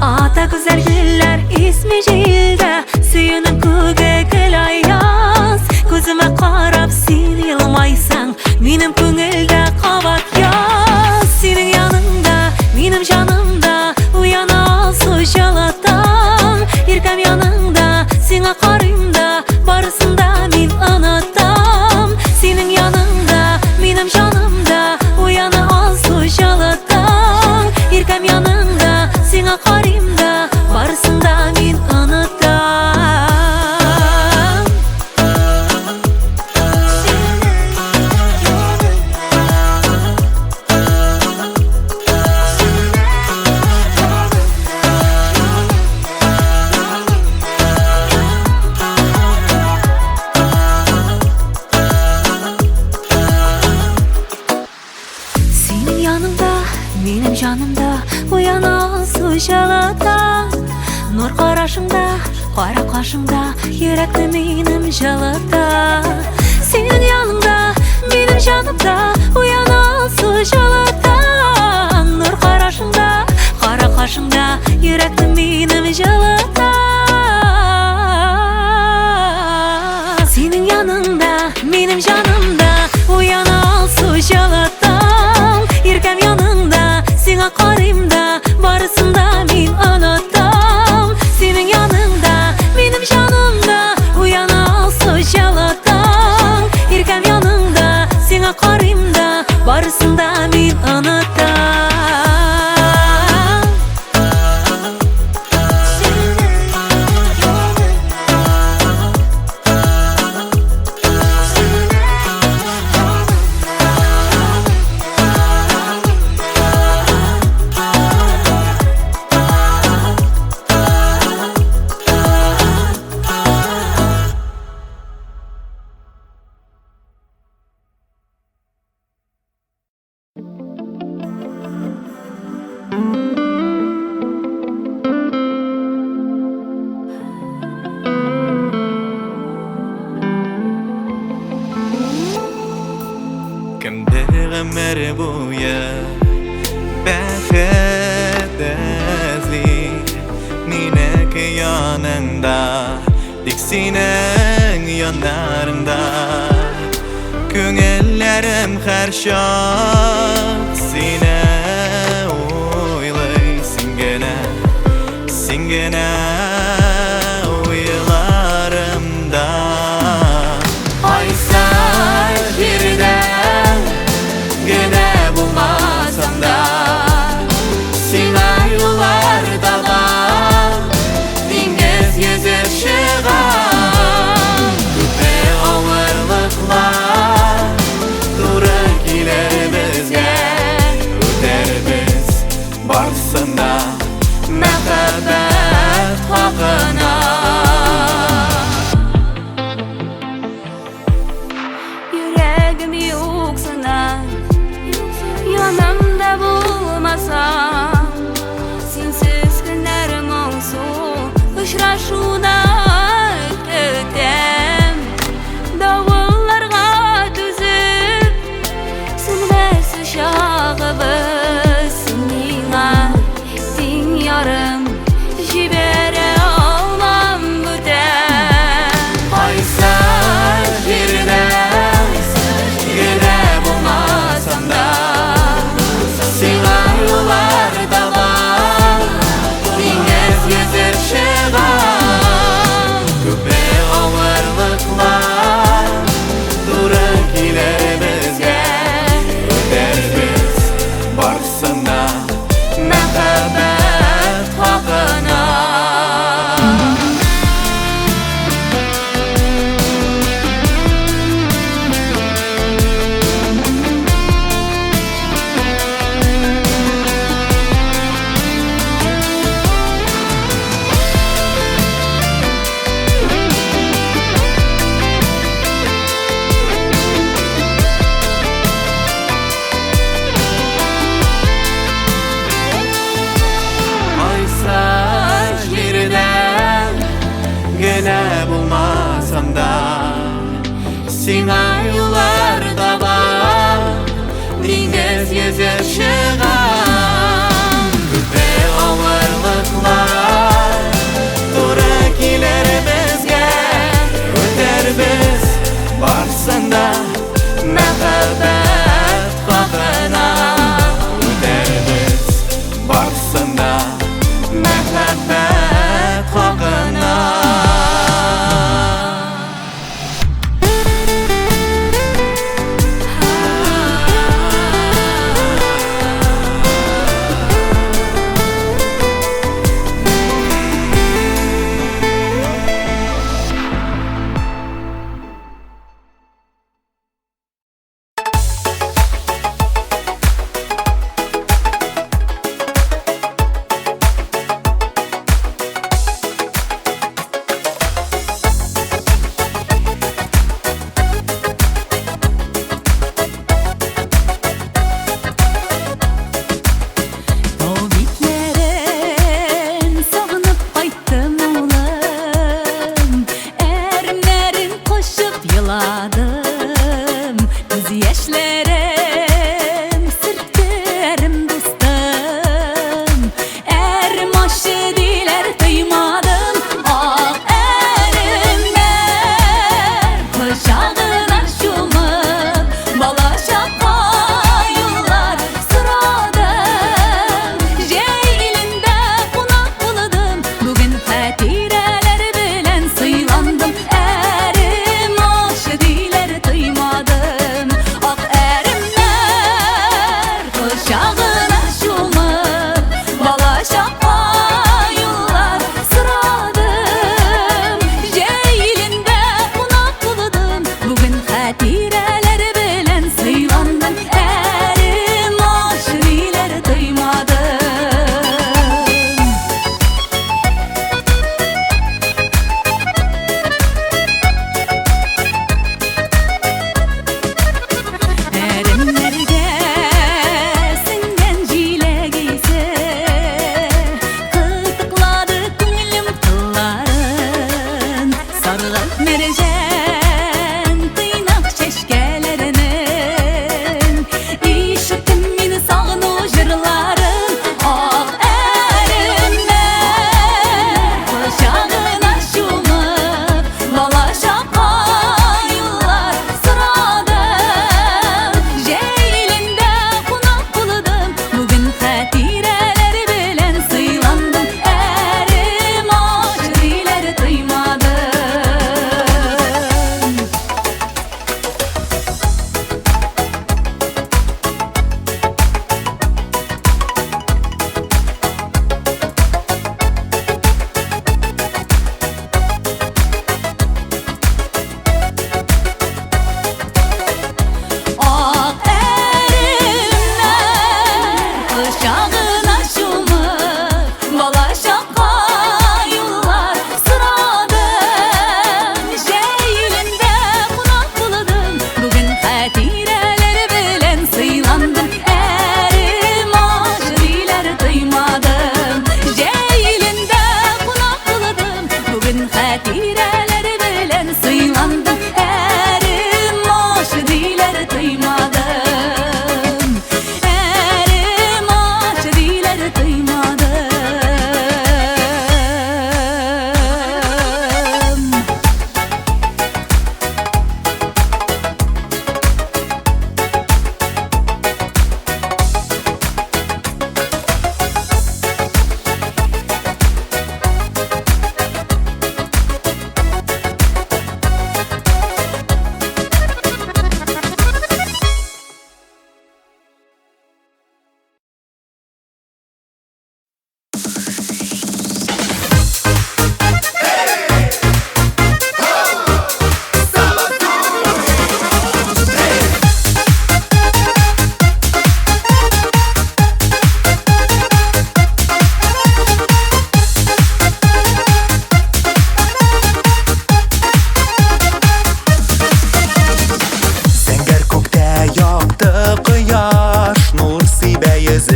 Ата гүзәл гөлләр исми җилдә, Сөюнең күге гел аяз. Күземә карап син елмайсаң, Минем күңелдә кабат яз. Синең яныңда, минем җанымда Уяна алсу җылы таң. Иркәм яныңда, сиңа карыйм да, Барысын да мин онытам. Синең яныңда, минем җанымда Уяна алсу җылы таң. Иркәм яныңда, сиңа карыйм да, Барысын да мин онытам. Синең яныңда, минем җанымда Уяна алсу җылы таң. Нур карашыңда, Кара кашыңда йөрәкне минем җылыта. Синең яныңда, минем җанымда уяна алсу җылы таң. Нур карашыңда, кара кашыңда йөрәкне минем җылыта. Синең яныңда, минем җанымда уяна алсу җылы таң. Иркәм яныңда, сиңа карыйм да, барысын да мин онытам. Синең яныңда, минем җанымда уяна алсу җылы таң. Иркәм яныңда, сиңа карыйм да, барысын да мин онытам. Кемдер гомер буе бәхет эзли, Минеке яныңда, тик синең яннарыңда. Күңелләрем һәрчак сине уйлый, син генә, син генә уйларымда. Кайсы җирдә генә булмасам да, сиңа юллар табам, диңгез йөзеп чыгам. Күпме авырлыклар туры килер безгә, үтәрбез барысын да Мәхәббәт хакына. Йөрәгем юксына, янымда булмасаң, синсез көннәр моңсу, очрашудан көтәм. Давылларга түзеп, сүнмәс учагыбыз, син миңа тиң ярым, җибәрә алмам бүтән. Кайсы җирдә генә булмасам да, сиңа юллар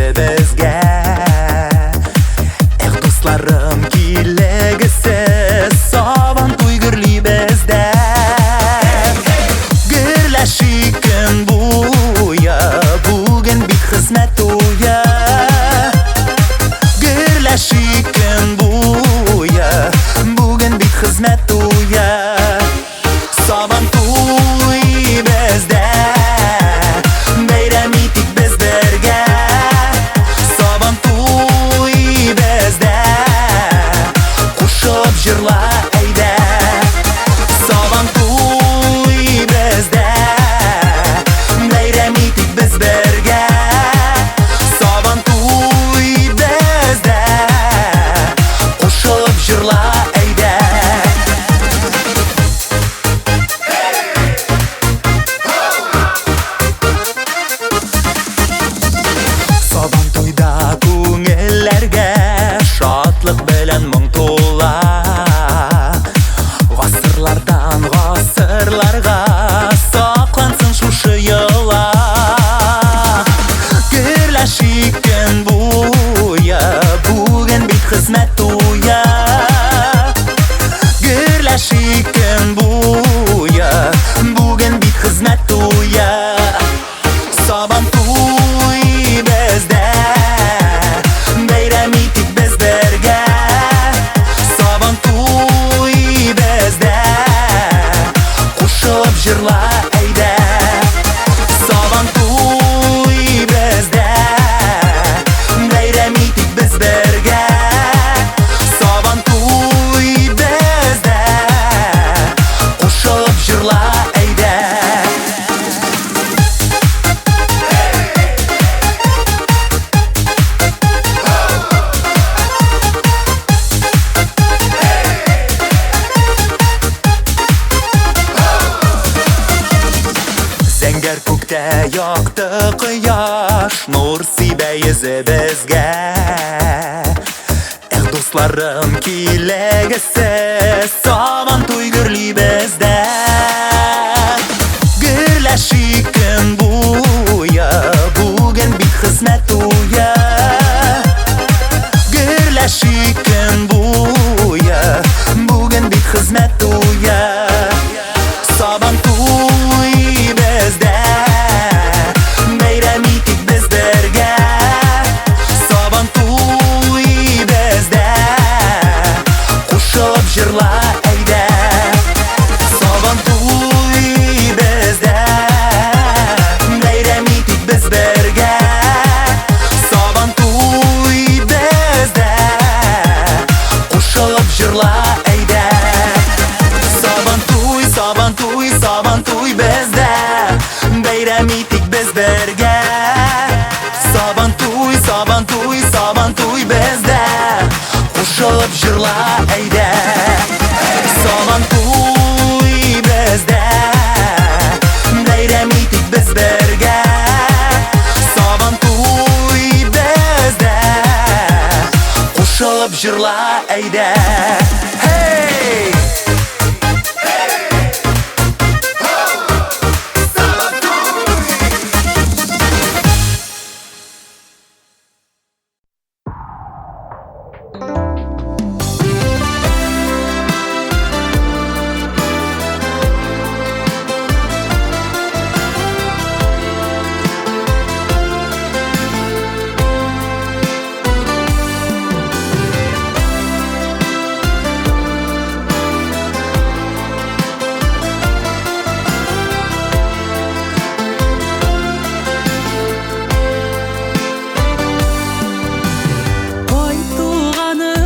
йөзе безгә. Эх, дусларым, килегез сез, Сабантуй гөрли бездә. Гөрләшик көн буе, бүген бит хезмәт туе. Гөрләшик көн буе, бүген бит хезмәт туе. Сабантуй бездә, бәйрәм итик без бергә. Сабантуй бездә, кушылып җырла әйдә. Сабантуй бездә, бәйрәм итик без бергә. Сабантуй бездә, кушылып җырла әйдә. Сабантуйда күңелләргә шатлык белән моң тула. Гасырлардан гасырларга саклансын шушы йола. Гөрләшик көн буе, бүген бит хезмәт туе. Гөрләшик көн буе, бүген бит хезмәт туе. Сабантуй бездә, бәйрәм итик без бергә. Сабантуй бездә, кушылып җырла әйдә. Сабантуй бездә, бәйрәм итик без бергә. Сабантуй бездә, кушылып җырла әйдә. Зәңгәр күктә якты кояш, нур сибә йөзе безгә. Эх, дусларым, килегез сез, Сабантуй гөрли бездә. Гөрләшик көн буе, бүген бит хезмәт туе. Гөрләшик көн буе, бүген бит хезмәт туе. Сабантуй бездә, бәйрәм итик без бергә. Сабантуй бездә, кушылып җырла әйдә. Сабантуй бездә, бәйрәм итик без бергә. Сабантуй бездә, кушылып җырла әйдә. Сабантуй, Сабантуй, Сабантуй бездә, бәйрәм итик без бергә. Сабантуй, Сабантуй, Сабантуй бездә, кушылып җырла әйдә. Сабантуй бездә, бәйрәм итик без бергә. Сабантуй бездә, кушылып җырла әйдә. Hey! Ой, туганым.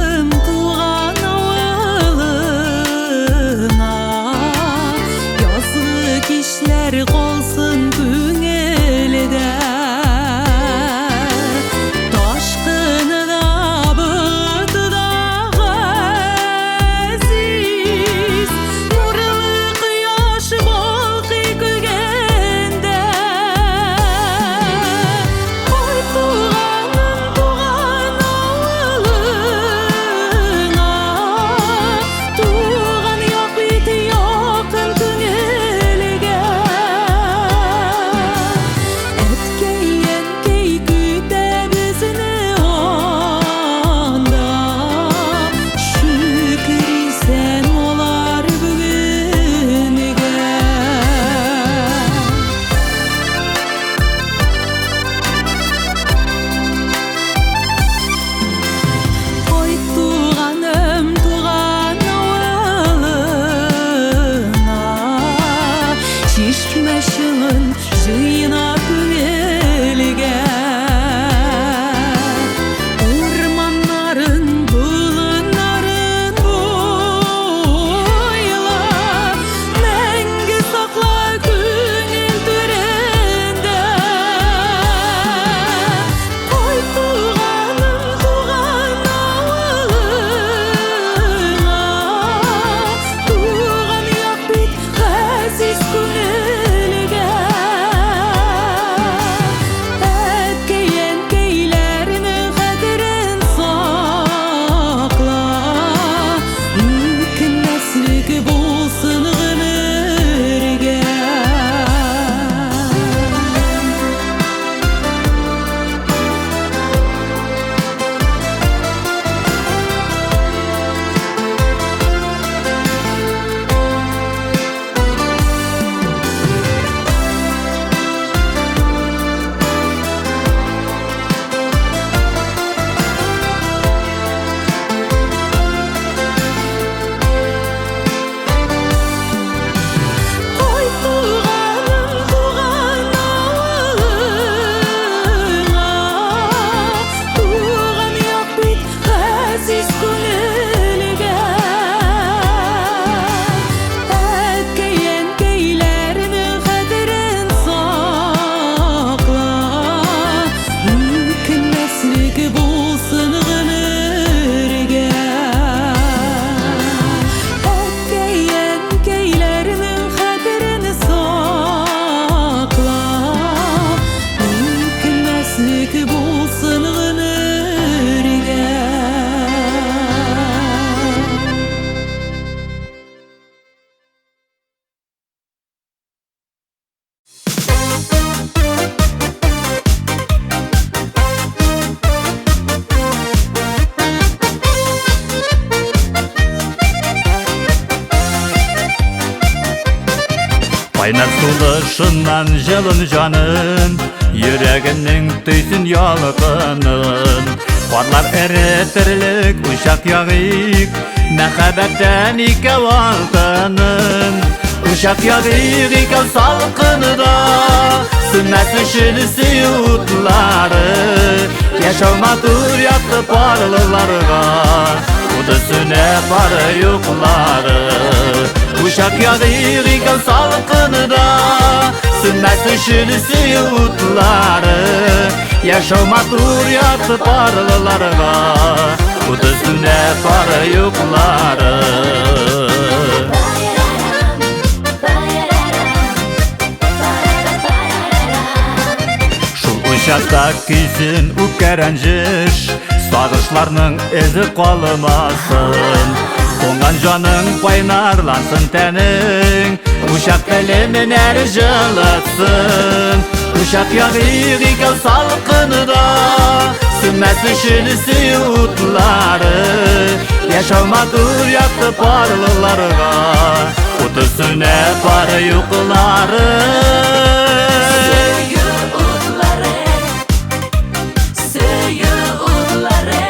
Кайнар сулышыннан җылын җанын, йөрәгемнең төйсен ялкынын. Карлар эретерлек учак ягыйк, мәхәббәттән икәү алтынын. Учак ягыйк икәү салкында, сүнмәс өчен сөю утлары. Яшәү матур якты парлыларга, уты сүнә пары юклары. Учак ягыйк икәү салкында, сүнмәс өчен сөю утлары. Яшәү матур якты парлыларга, уты сүнә пары юклары. Шул учакта көйсен үпкә рәнҗеш, сагышларның эзе калмасын. Туңган җаның кайнарлансын тәнең, учак белеменәр җылытсын. Учак ягыйк икәү салкында, сүнмәс өчен сөю утлары. Яшәү матур якты парлыларга, уты сүнә пары юклары. Сөю утлары, сөю утлары.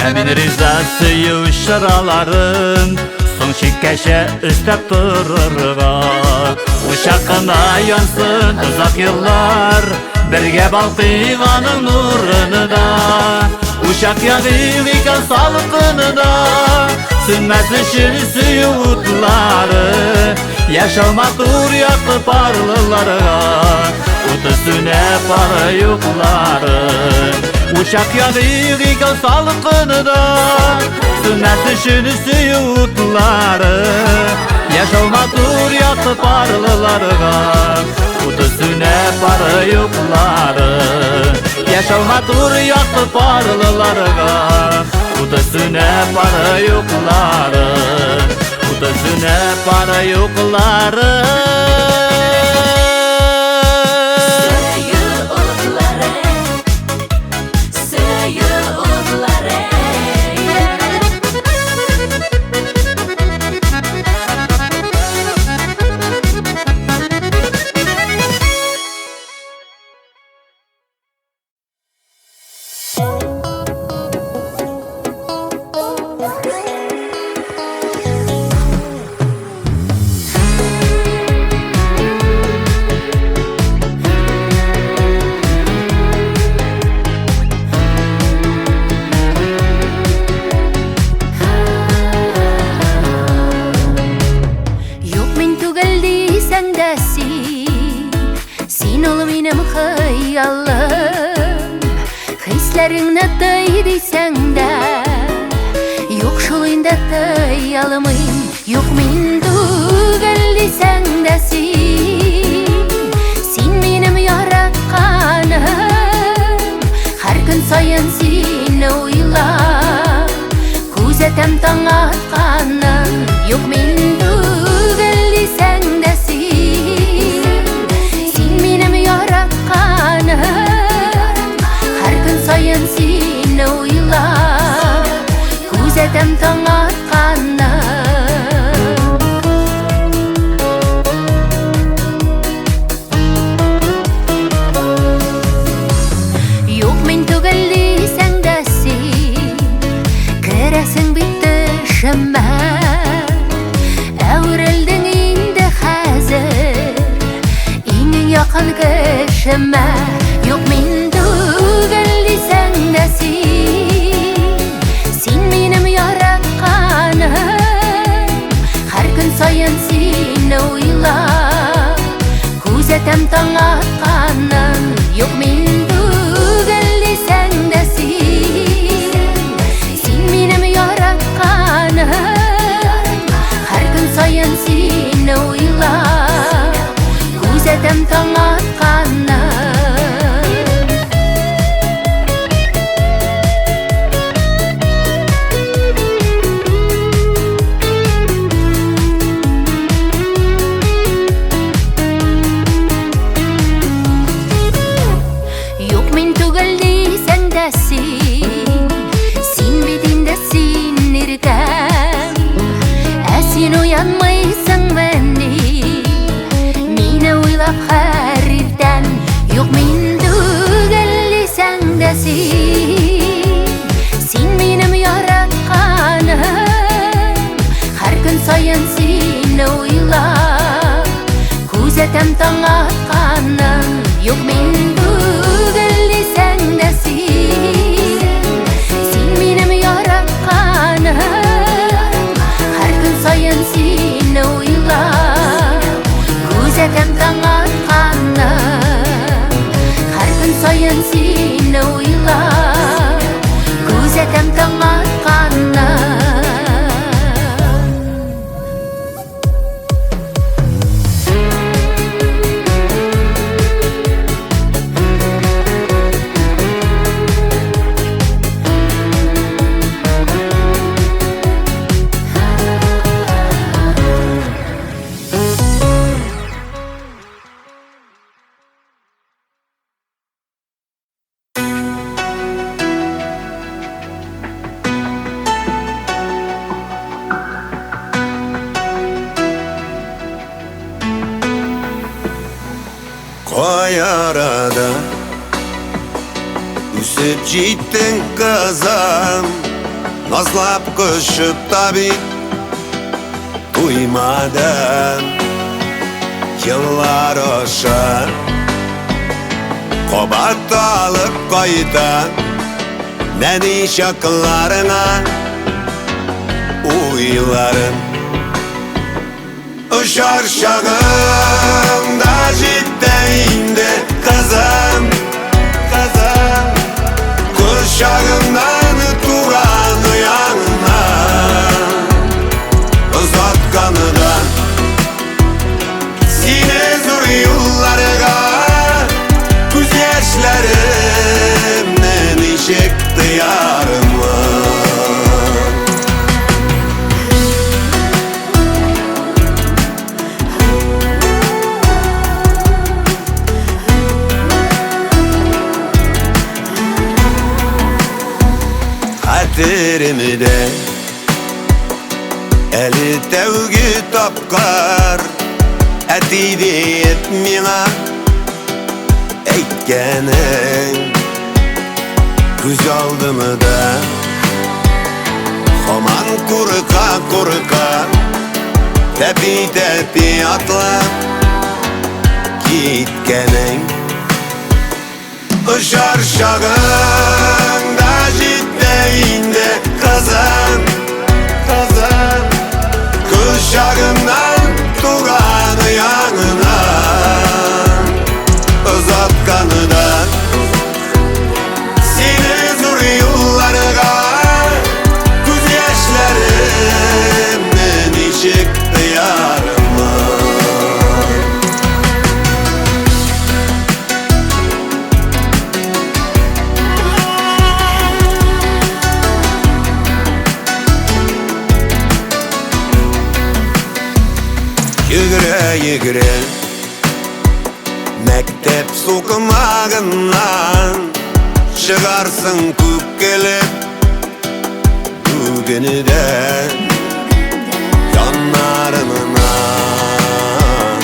Ә мин риза сөю чараларын, соң чиккәчә өстәп торырга. Учак кына янсын озак еллар, бергә балкыйк аның нурында. Учак ягыйк икән салкында, сүнмәс өчен сөю утлары. Яшәү матур якты парлыларга, уты сүнә пары юклары. Учак ягыйк икәү салкында, сүнмәс өчен сөю утлары. Яшәү матур якты парлыларга, уты сүнә пары юклары. Яшәү матур якты парлыларга, уты сүнә пары юклары. Уты сүнә пары юклары. Сөю утлары, сөю утлары. Юк мин түгел дисәң дә син, син ул минем хыялым. Хисләреңне тый дисәң дә, юк шул инде тый алмыйм. Юк мин түгел дисәң дә син, син минем яратканым. Һәр көн саен сине уйлап, күзәтәм таң атканын. Юк мин түгел дисәң дә син, син минем яратканым. Һәр көн саен сине уйлап, күзәтәм таң атканын. Юк мин түгел дисәң дә син, керәсең бит төшемә. Әверелдең инде хәзер иң якын кешемә. Юк мин түгел дисәң дә син, син минем яратканым. Һәр көн саен сине уйлап, күзәтәм таң атканын. Юк мин түгел дисәң дә син, син минем яратканым. Һәр көн саен сине уйлап, күзәтәм таң атканын. Күзәтәм таң атканын. Юк мин түгел дисәң дә син, син минем яратканым. Һәр көн саен сине уйлап, күзәтәм таң атканын. Һәр көн саен сине уйлап, күзәтәм таң атканын. Кай арада үсеп җиттең, кызым, назлап кочып та бит туймадым. Еллар аша кабат алып кайта нәни чакларыңа уйларым. Очар чагың да җитте инде, кызым, кызым. Кочагыңнан туган ояңа озатканы да сине зур юлларга күз яшьләремне ничек тыярмын? Хәтеремдә әле тәүге тапкыр әти диеп миңа әйткәнең күз алдымда һаман курка-курка тәпи-тәпи атлап киткәнең. Очар чагың да җитте инде, кызым, кызым. Кочагыңнан туган ояңына озатканы да сине зур юлларга күз яшьләремне ничек тыярмын? Йөгерә-йөгерә мәктәп сукмагыннан чыгарсың күк килеп бүген дә яннарымнан.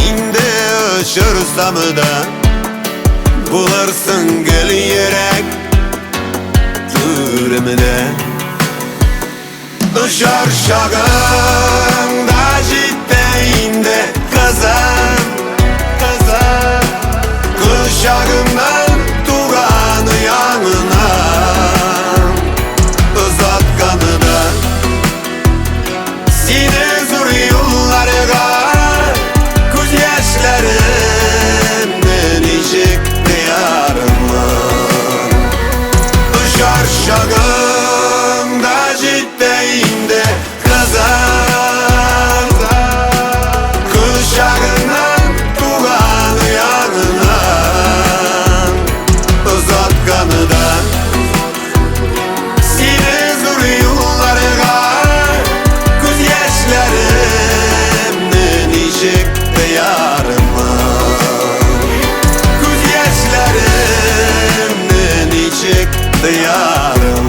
Инде очырсам да булырсың гел йөрәк түремдә. Очар чагың да җитте инде, кызым, кызым. Кочагыңнан туган ояңына озатканы да сине зур юлларга күз яшьләремне ничек тыярмын? Очар чагың да җитте инде, кызым, кочагыңнан туган ояңына озатканы да сине зур юлларга күз яшьләремне ничек тыярмын? Күз яшьләремне ничек тыярмын?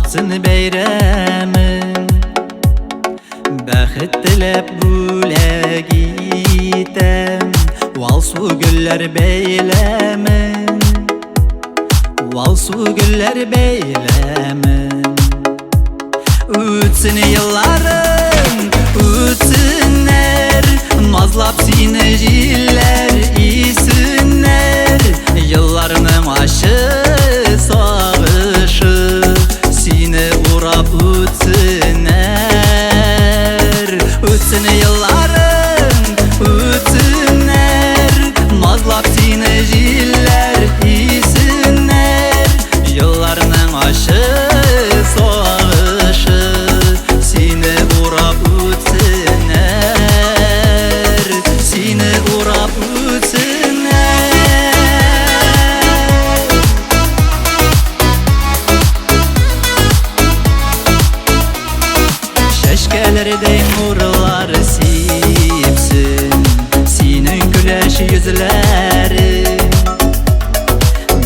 Үтсен бәйрәмең. Бәхет теләп бүләк итәм, Алсу гөлләр бәйләмен, Алсу гөлләр бәйләмен. Үтсен елларың, үтсеннәр, Назлап сине җилләр исеннәр. Елларның ачы сагышы сине урап үтсеннәр. Үтсен елларың, үтсеннәр, Назлап сине җилләр исеннәр. Елларның ачы сагышы сине урап үтсеннәр, сине урап үтсеннәр. Чәчкәләрдәй нурлар сипсен синең көләч йөзләрең.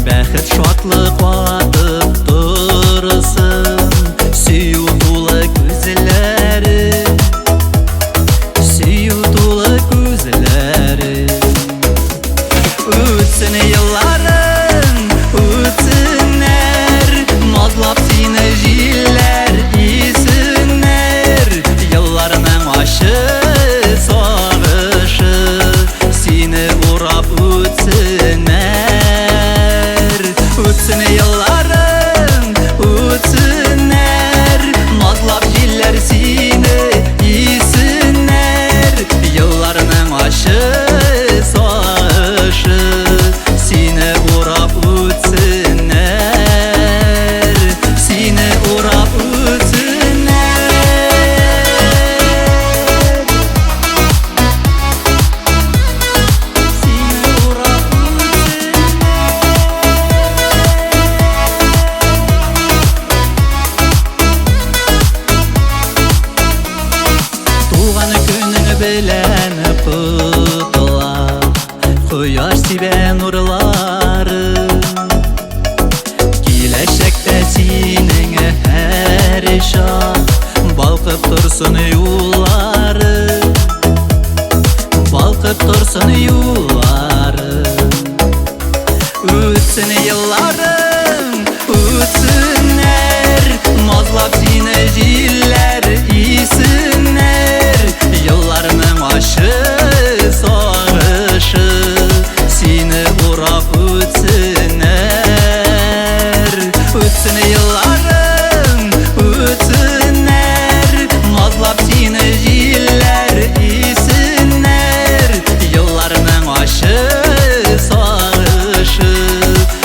Бәхет шатлык атып торсын сөю тулы күзләрең, сөю тулы күзләрең. Үтсен елларың, үтсеннәр, Назлап сине җилләр исеннәр. Елларның ачы сагышы сине урап үтсеннәр. Үтсен елларың, үтсеннәр, Назлап җилләр сине исеннәр. Елларның ачы сагышы сине урап үтсеннәр, сине урап үтсеннәр. Сине урап үтсеннәр. Туган көнең белән котла, Кояш сибә нурлары. Киләчәктә синең һәр чак балкып торсын юллары, балкып торсын юллары. Үтсен елларың, үтсеннәр, Назлап сине җилләр исеннәр. Елларның ачы сагышы сине урап үтсеннәр. Үтсен елларың, үтсеннәр, Назлап сине җилләр исеннәр. Елларның ачы сагышы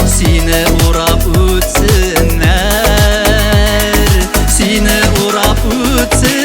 сине урап үтсеннәр, сине урап үтсеннәр.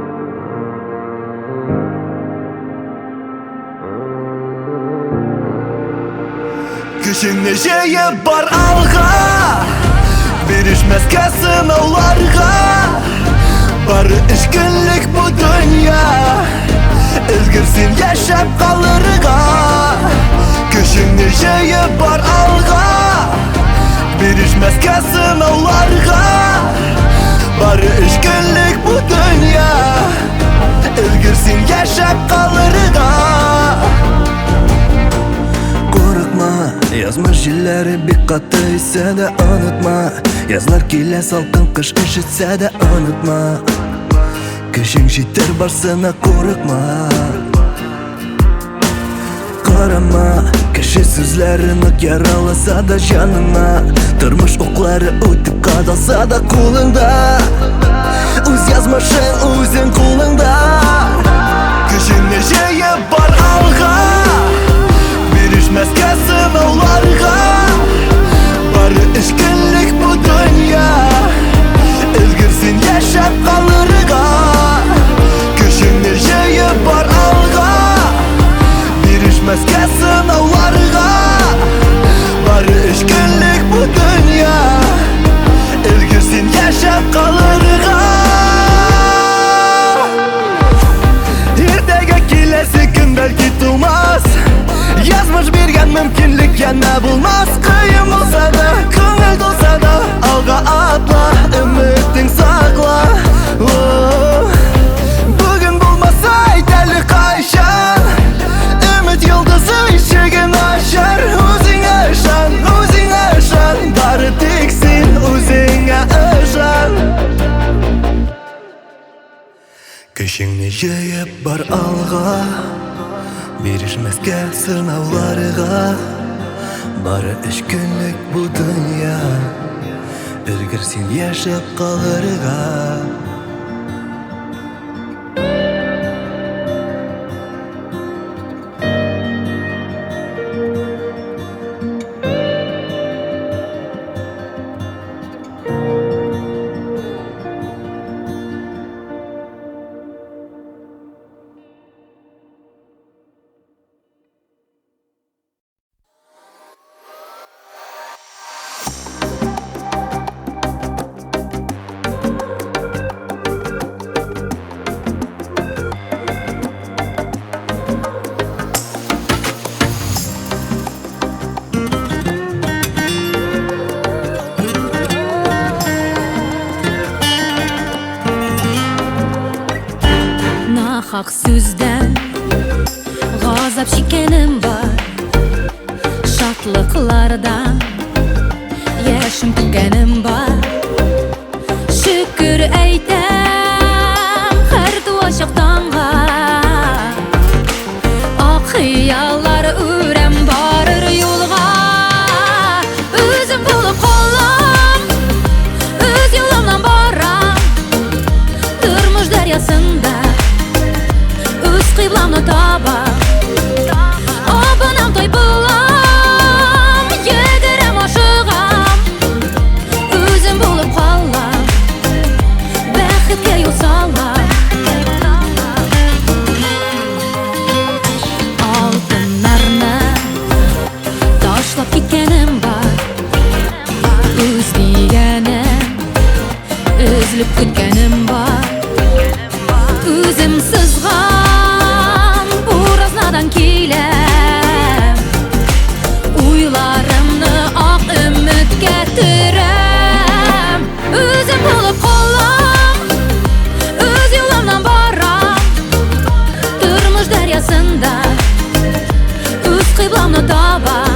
Сине урап үтсеннәр. Көчеңне җыеп бар алга, Бирешмәскә сынауларга. Бары өч көнлек бу дөнья, Өлгер син яшәп калырга. Көчеңне җыеп бар алга, Бирешмәскә сынауларга. Бары өч көнлек бу дөнья, Өлгер син яшәп калырга. Курыкма, язмыш җилләре бик каты исә дә онытма. Язлар килә, салкын кыш өшетсә дә онытма. Көчең җитәр барсына, курыкма. Карама, кеше сүзләре нык яраласа да җаныңа. Тормыш уклары үтеп кадалса да кулыңда. Үз язмышың үзең кулыңда. Көчеңне җыеп бар алга, алга, бирешмәскә сынауларга. Бары өч көнлек бу дөнья, өлгер син яшәп калырга. Нахак сүздән газап чиккәнем бар, шатлыклардан яшем түккәнем бар. Шөкер әйтәм һәр туачак таңга, ак хыяллар үрәм барыр юлга. Үзем булып калам, үз юлымнан барам, тормыш дәрьясында үз кыйбламны табам. Абынам, тайпылам, йөгерәм, ашыгам, үзем булып калам, бәхеткә юл салам. Алтыннарны ташлап киткәнем бар, үз дигәнем өзелеп көткәнем бар. Үзем сызган буразнадан киләм, уйларымны ак өметкә төрәм. Үзем булып калам, үз юлымнан барам, тормыш дәрьясында үз кыйбламны табам.